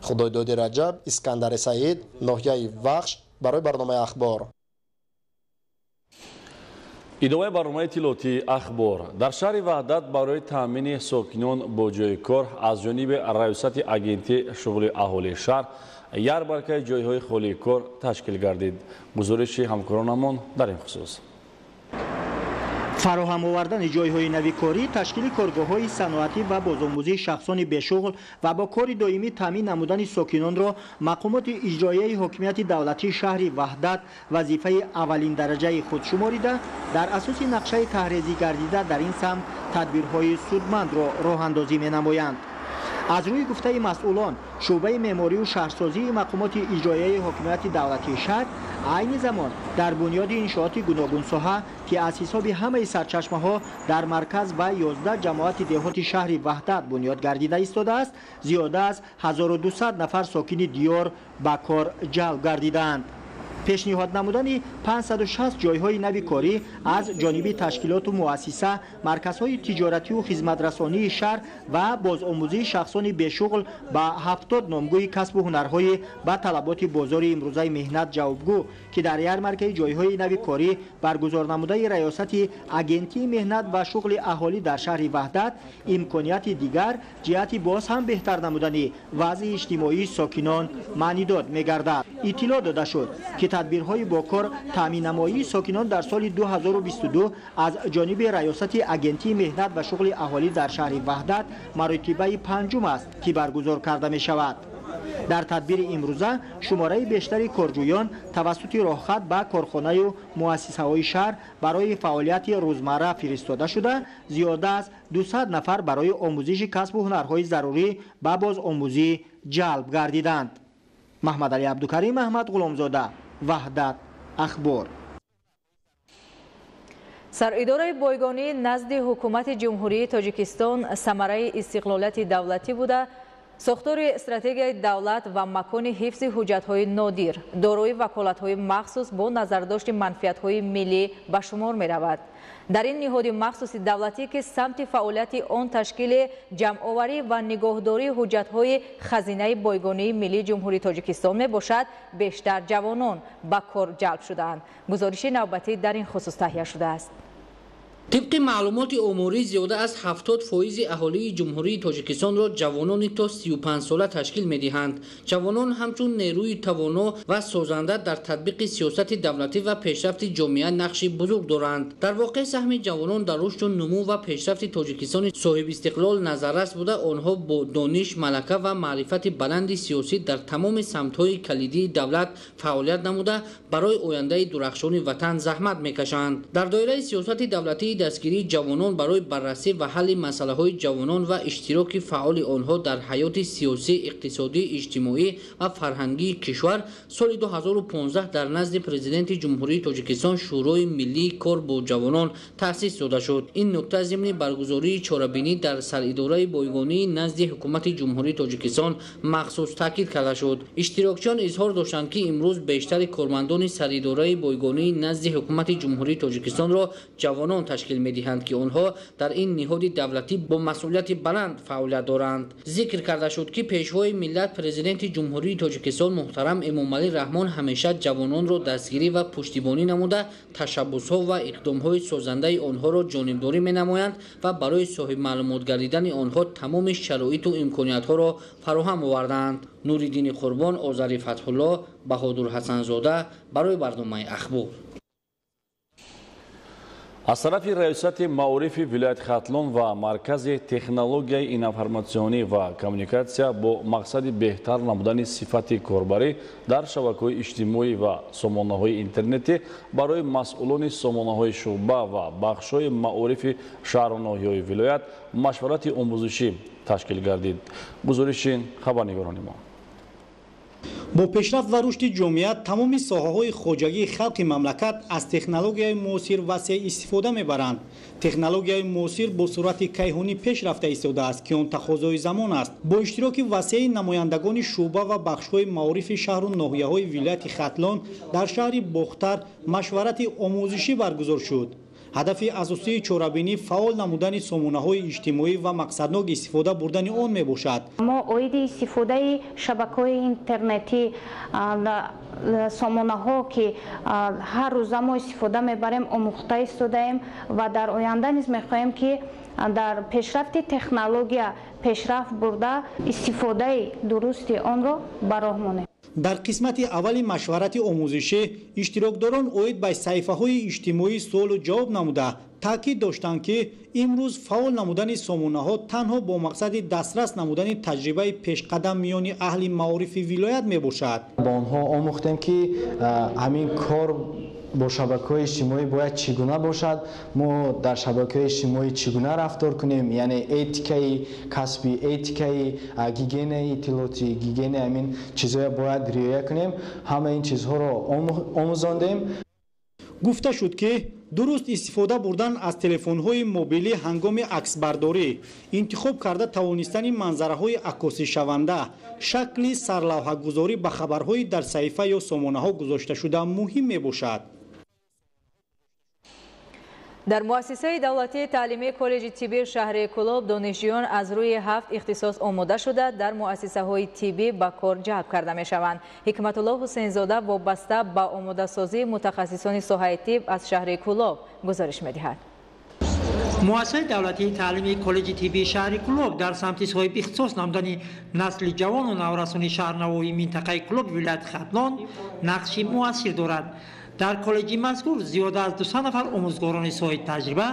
Худойдоди Раҷаб, Искандари Саид, ноҳияи Вахш, барои барномаи Ахбор. Идомаи барномаи иттилоотии Ахбор. Дар шаҳри Ваҳдат барои таъмини сокинон бо ҷойи кор аз ҷониби раёсати агентии шуғли аҳолии шаҳр ярмаркаи ҷойҳои холии кор ташкил гардид. Гузориши ҳамкоронамон дар ин хусус. Фароҳам овардани ҷойҳои нави корӣ, ташкили коргоҳҳои саноатӣ ва бозомӯзии шахсони бешуғл ва бо кори доимӣ таъмин намудани сокинонро мақомоти иҷроияи ҳокимияти давлатии шаҳри Ваҳдат вазифаи аввалин дараҷаи худ шуморида, дар асоси нақшаи таҳрезӣ гардида дар ин самт тадбирҳои судмандро роҳандозӣ менамоянд. Аз рӯи гуфтаи масъулон, шӯъбаи меъморию шаҳрсозии мақомоти иҷроияи ҳокимияти давлатии шаҳр айни замон дар бунёди иншооти гуногунсоҳа, ки аз ҳисоби ҳамаи сарчашмаҳо дар марказ ва 11 ҷамоати деҳоти шаҳри Ваҳдат бунёд гардида истодааст, зиёда аз 1200 нафар сокини диёр ба кор ҷалб гардидаанд. Пешниҳод намудани 560 ҷойҳои нави корӣ аз ҷониби ташкилоту муассиса, марказҳои тиҷоративу хизматрасонии шаҳр ва бозомӯзии шахсони бешуғл ба 70 номгӯи касбу ҳунарҳои ба талаботи бозори имрӯзаи меҳнат ҷавобгӯ, ки дар ярмаркаи ҷойҳои нави корӣ баргузор намудаи раёсати агентии меҳнат ва шуғли аҳолӣ дар шаҳри Ваҳдат имконияти дигар ҷиҳати боз ҳам беҳтар намудани вазъи иҷтимоии сокинон маънидод мегардад. Иттилоъ дода шуд, ки Тадбирҳои бо кор таъминнамоии сокинон дар соли 2022 аз ҷониби Раёсати Агентии меҳнат ва шуғли аҳолӣ дар шаҳри Ваҳдат маротибаи панҷум аст, ки баргузор карда мешавад. Дар тадбири имрӯза шумораи бештари корҷӯён тавассути роҳхат ба корхонаю муассисаҳои шаҳр барои фаъолияти рӯзмарра фиристода шуда, зиёда аз 200 нафар барои омӯзиши касбу ҳунарҳои зарурӣ ба бозомӯзӣ ҷалб гардиданд. Маҳмадалӣ Абдукарим, Аҳмад Ғуломзода, Ваҳдат, Ахбор. Саридораи бойгонӣ назди Ҳукумати Ҷумҳурии Тоҷикистон самараи истиқлолияти давлатӣ буда, сохтори стратегияи давлат ва макони ҳифзи ҳуҷҷатҳои нодир, дорои ваколатҳои махсус бо назардошти манфиатҳои миллӣ ба шумор меравад. Дар ин ниҳоди махсуси давлатӣ, ки самти фаъолияти он ташкили ҷамъоварӣ ва нигоҳдории ҳуҷҷатҳои хазинаи бойгонии миллии Ҷумҳурии Тоҷикистон мебошад, бештар ҷавонон ба кор ҷалб шудаанд. Гузориши навбатӣ дар ин хусус таҳия шудааст. Тибқи маълумоти оморӣ, зиёда аз 70% аҳолии Ҷумҳурии Тоҷикистонро ҷавонони то 35 сола ташкил медиҳанд. Ҷавонон ҳамчун нерӯи тавоно ва созанда дар татбиқи сиёсати давлатӣ ва пешрафти ҷомеа нақши бузург доранд. Дар воқеъ саҳми ҷавонон дар рушду нумӯ ва пешрафти Тоҷикистони соҳибистиқлол назаррас буда, онҳо бо дониш, малака ва маърифати баланди сиёсӣ дар тамоми самтҳои калидии давлат фаъолият намуда, барои ояндаи дурахшони ватан заҳмат мекашанд. Дар доираи сиёсати давлатии дастгирии ҷавонон барои баррасӣ ва ҳалли масъалаҳои ҷавонон ва иштироки фаъоли онҳо дар ҳаёти сиёсӣ, иқтисодӣ, иҷтимоӣ ва фарҳангии кишвар соли 2015 дар назди Президенти Ҷумҳурии Тоҷикистон Шӯрои миллии кор бо ҷавонон таъсис дода шуд. Ин нукта зимни баргузории чорабинӣ дар саридораи бойгонии назди Ҳукумати Ҷумҳурии Тоҷикистон махсус таъкид карда шуд. Иштирокчиён изҳор доштанд, ки имрӯз бештари кормандони саридораи бойгонии назди Ҳукумати Ҷумҳурии Тоҷикистонро ҷавонон ташкил медиҳанд, ки онҳо дар ин ниҳоди давлатӣ бо масъулияти баланд фаъолият доранд. Зикр карда шуд, ки Пешвои миллат, Президенти Ҷумҳурии Тоҷикистон муҳтарам Эмомалӣ Раҳмон ҳамеша ҷавононро дастгирӣ ва пуштибонӣ намуда, ташаббусҳо ва иқдомҳои созандаи онҳоро ҷонибдорӣ менамоянд ва барои соҳибмаълумот гардидани онҳо тамоми шароиту имкониятҳоро фароҳам овардаанд. Нуриддини Қурбон, Озари Фатҳулло, Баҳодур Ҳасанзода барои барномаи Ахбор. Аз тарафи Раёсати маорифи вилояти Хатлон ва Маркази технологияи информатсионӣ ва коммуникатсия бо мақсади беҳтар намудани сифати корбарӣ дар шабакаҳои иҷтимоӣ ва сомонаҳои интернетӣ барои масъулони сомонаҳои шӯъба ва бахшҳои маорифи шаҳру ноҳияҳои вилоят машварати омӯзишӣ ташкил гардид. Гузориши хабарнигорони мо. Бо пешрафт ва рушди ҷомеа тамоми соҳаҳои хоҷагии халқи мамлакат аз технологияи муосир васеъ истифода мебаранд. Технологияи муосир бо суръати кайҳонӣ пеш рафта истодааст, ки он тақозои замон аст. Бо иштироки васеи намояндагони шӯъба ва бахшҳои маорифи шаҳру ноҳияҳои вилояти Хатлон дар шаҳри Бохтар машварати омӯзишӣ баргузор шуд. Ҳадафи асосии чорабинӣ фаъол намудани сомонаҳои иҷтимоӣ ва мақсаднок истифода бурдани он мебошад. Мо оиди истифодаи шабакаҳои интернетӣ, сомонаҳо, ки ҳар рӯза мо истифода мебарем, омӯхта истодаем ва дар оянда низ мехоҳем, ки дар пешрафти технология пешрафт бурда, истифодаи дурусти онро ба роҳ монем. Дар қисмати аввали машварати омӯзишӣ иштирокдорон оид ба саҳифаҳои иҷтимоӣ суолу ҷавоб намуда, таъкид доштанд, ки имрӯз фаъол намудани сомонаҳо танҳо бо мақсади дастрас намудани таҷрибаи пешқадам миёни аҳли маорифи вилоят мебошад. Ба онҳо омӯхтем, ки ҳамин кор бо шабакаҳои иҷтимоӣ бояд чӣ гуна бошад, мо дар шабакаҳои иҷтимоӣ чӣ гуна рафтор кунем, яъне этикаи касбӣ, этикаи гигиенаи иттилоотӣ, гигиенаи ҳамин чизҳоя бояд риоя кунем. Ҳама ин чизҳоро омӯзондем. Гуфта шуд, ки дуруст истифода бурдан аз телефонҳои мобилӣ ҳангоми аксбардорӣ, интихоб карда тавонистани манзараҳои аккосишаванда, шакли сарлавҳагузорӣ ба хабарҳои дар саҳифа ё сомонаҳо гузошташуда муҳим мебошад. Дар муассисаи давлатии таълимии коллеҷи тиббии шаҳри Кӯлоб донишҷӯён аз рӯи 7 ихтисос омода шуда, дар муассисаҳои тиббӣ ба кор ҷалб карда мешаванд. Ҳикматулло Ҳусейнзода вобаста ба омодасозии мутахассисони соҳаи тиб аз шаҳри Кӯлоб гузориш медиҳад. Муассисаи давлатии таълимии коллеҷи тиббии шаҳри Кӯлоб дар самти соҳиби ихтисос намудани насли ҷавону наврасони шаҳрнавои минтақаи Кӯлоби вилояти Хатлон нақши муассир дорад. Дар коллеҷи мазкур зиёда аз 200 нафар омӯзгорони соҳиби таҷриба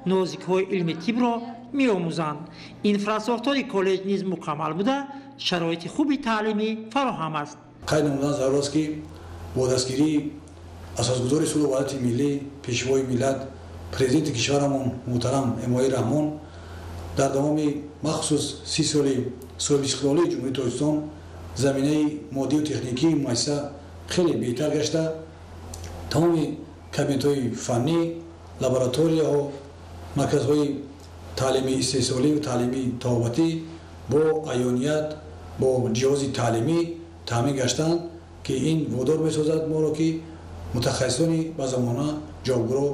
нозикҳои илми тибро меомӯзанд. Инфрасохтори коллеҷ низ мукаммал буда, шароити хуби таълимӣ фароҳам аст. Қайд намудан зарур аст, ки бо дастгирии асосгузори сулҳу ваҳдати миллӣ, пешвои миллат, президенти кишварамон муҳтарам Эмомалӣ Раҳмон дар давоми махсус 30 соли соҳибистиқлолии Ҷумҳурии Тоҷикистон заминаи моддию техникии муассиса хеле беҳтар гашта, тамоми кабинетҳои фаннӣ, лабораторияҳо, марказҳои таълимии истеҳсолӣ ва таълимии табобатӣ бо аёният, бо ҷиҳози таълимӣ таъмин гаштанд, ки ин водор месозад моро, ки мутахассисони ба замона ҷавобгӯро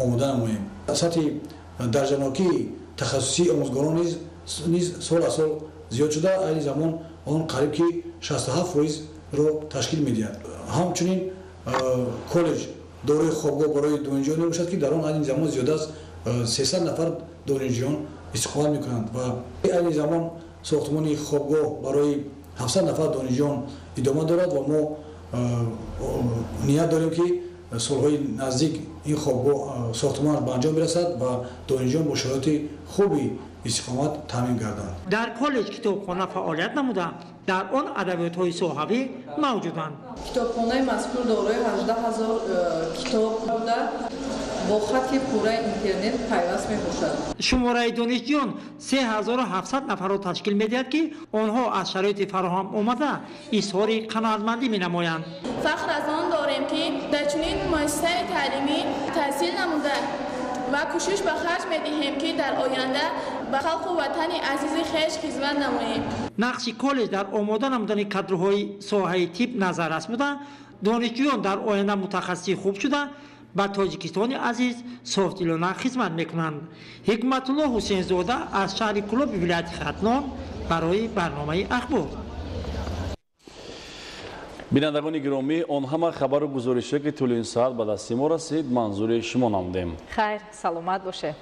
омода намоем. Сатҳи дарҷанокии тахассусии омӯзгорон низ сол аз сол зиёд шуда, айни замон он қариб ки 67%-ро ташкил медиҳад. Ҳамчунин коллеҷ дорои хобгоҳ барои донишҷӯён мебошад, ки дар он айни замон зиёда аз 300 нафар донишҷӯён истиқомат мекунанд ва айни замон сохтмони хобгоҳ барои 700 нафар донишҷӯён идома дорад ва мо ният дорем, ки солҳои наздик ин хобгоҳ сохтмонаш ба анҷом бирасад ва донишҷӯён бо шароити хуби истиқомат таъмин гарданд. Дар коллеҷ китобхона фаъолият намуда, дар он адабиётҳои соҳавӣ мавҷуданд. Китобхонаи мазкур дорои 18 ҳазор китоб буда, бо хати пурраи интернет пайваст мебошад. Шумораи донишҷӯён 3700 нафарро ташкил медиҳад, ки онҳо аз шароити фароҳам омада изҳори қаноатмандӣ менамоянд. Фахр аз он дорем, ки дар чунин муассисаи таълимӣ таҳсил намуда ва кӯшиш ба харҷ медиҳем, ки дар оянда ба халқу ватани азизи хеш хизмат намоем. Нақши коллеҷ дар омода намудани кадрҳои соҳаи тиб назаррас буда, донишҷӯён дар оянда мутахассиси хуб шуда, ба Тоҷикистони азиз софдилона хизмат мекунанд. Ҳикматулло Ҳусейнзода аз шаҳри Кӯлоби вилояти Хатлон барои барномаи Ахбор. Бинандагони гиромӣ, он ҳама хабару гузоришҳое, ки тӯли ин соат ба дасти мо расид, манзури шумо намудем. Хайр, саломат боше.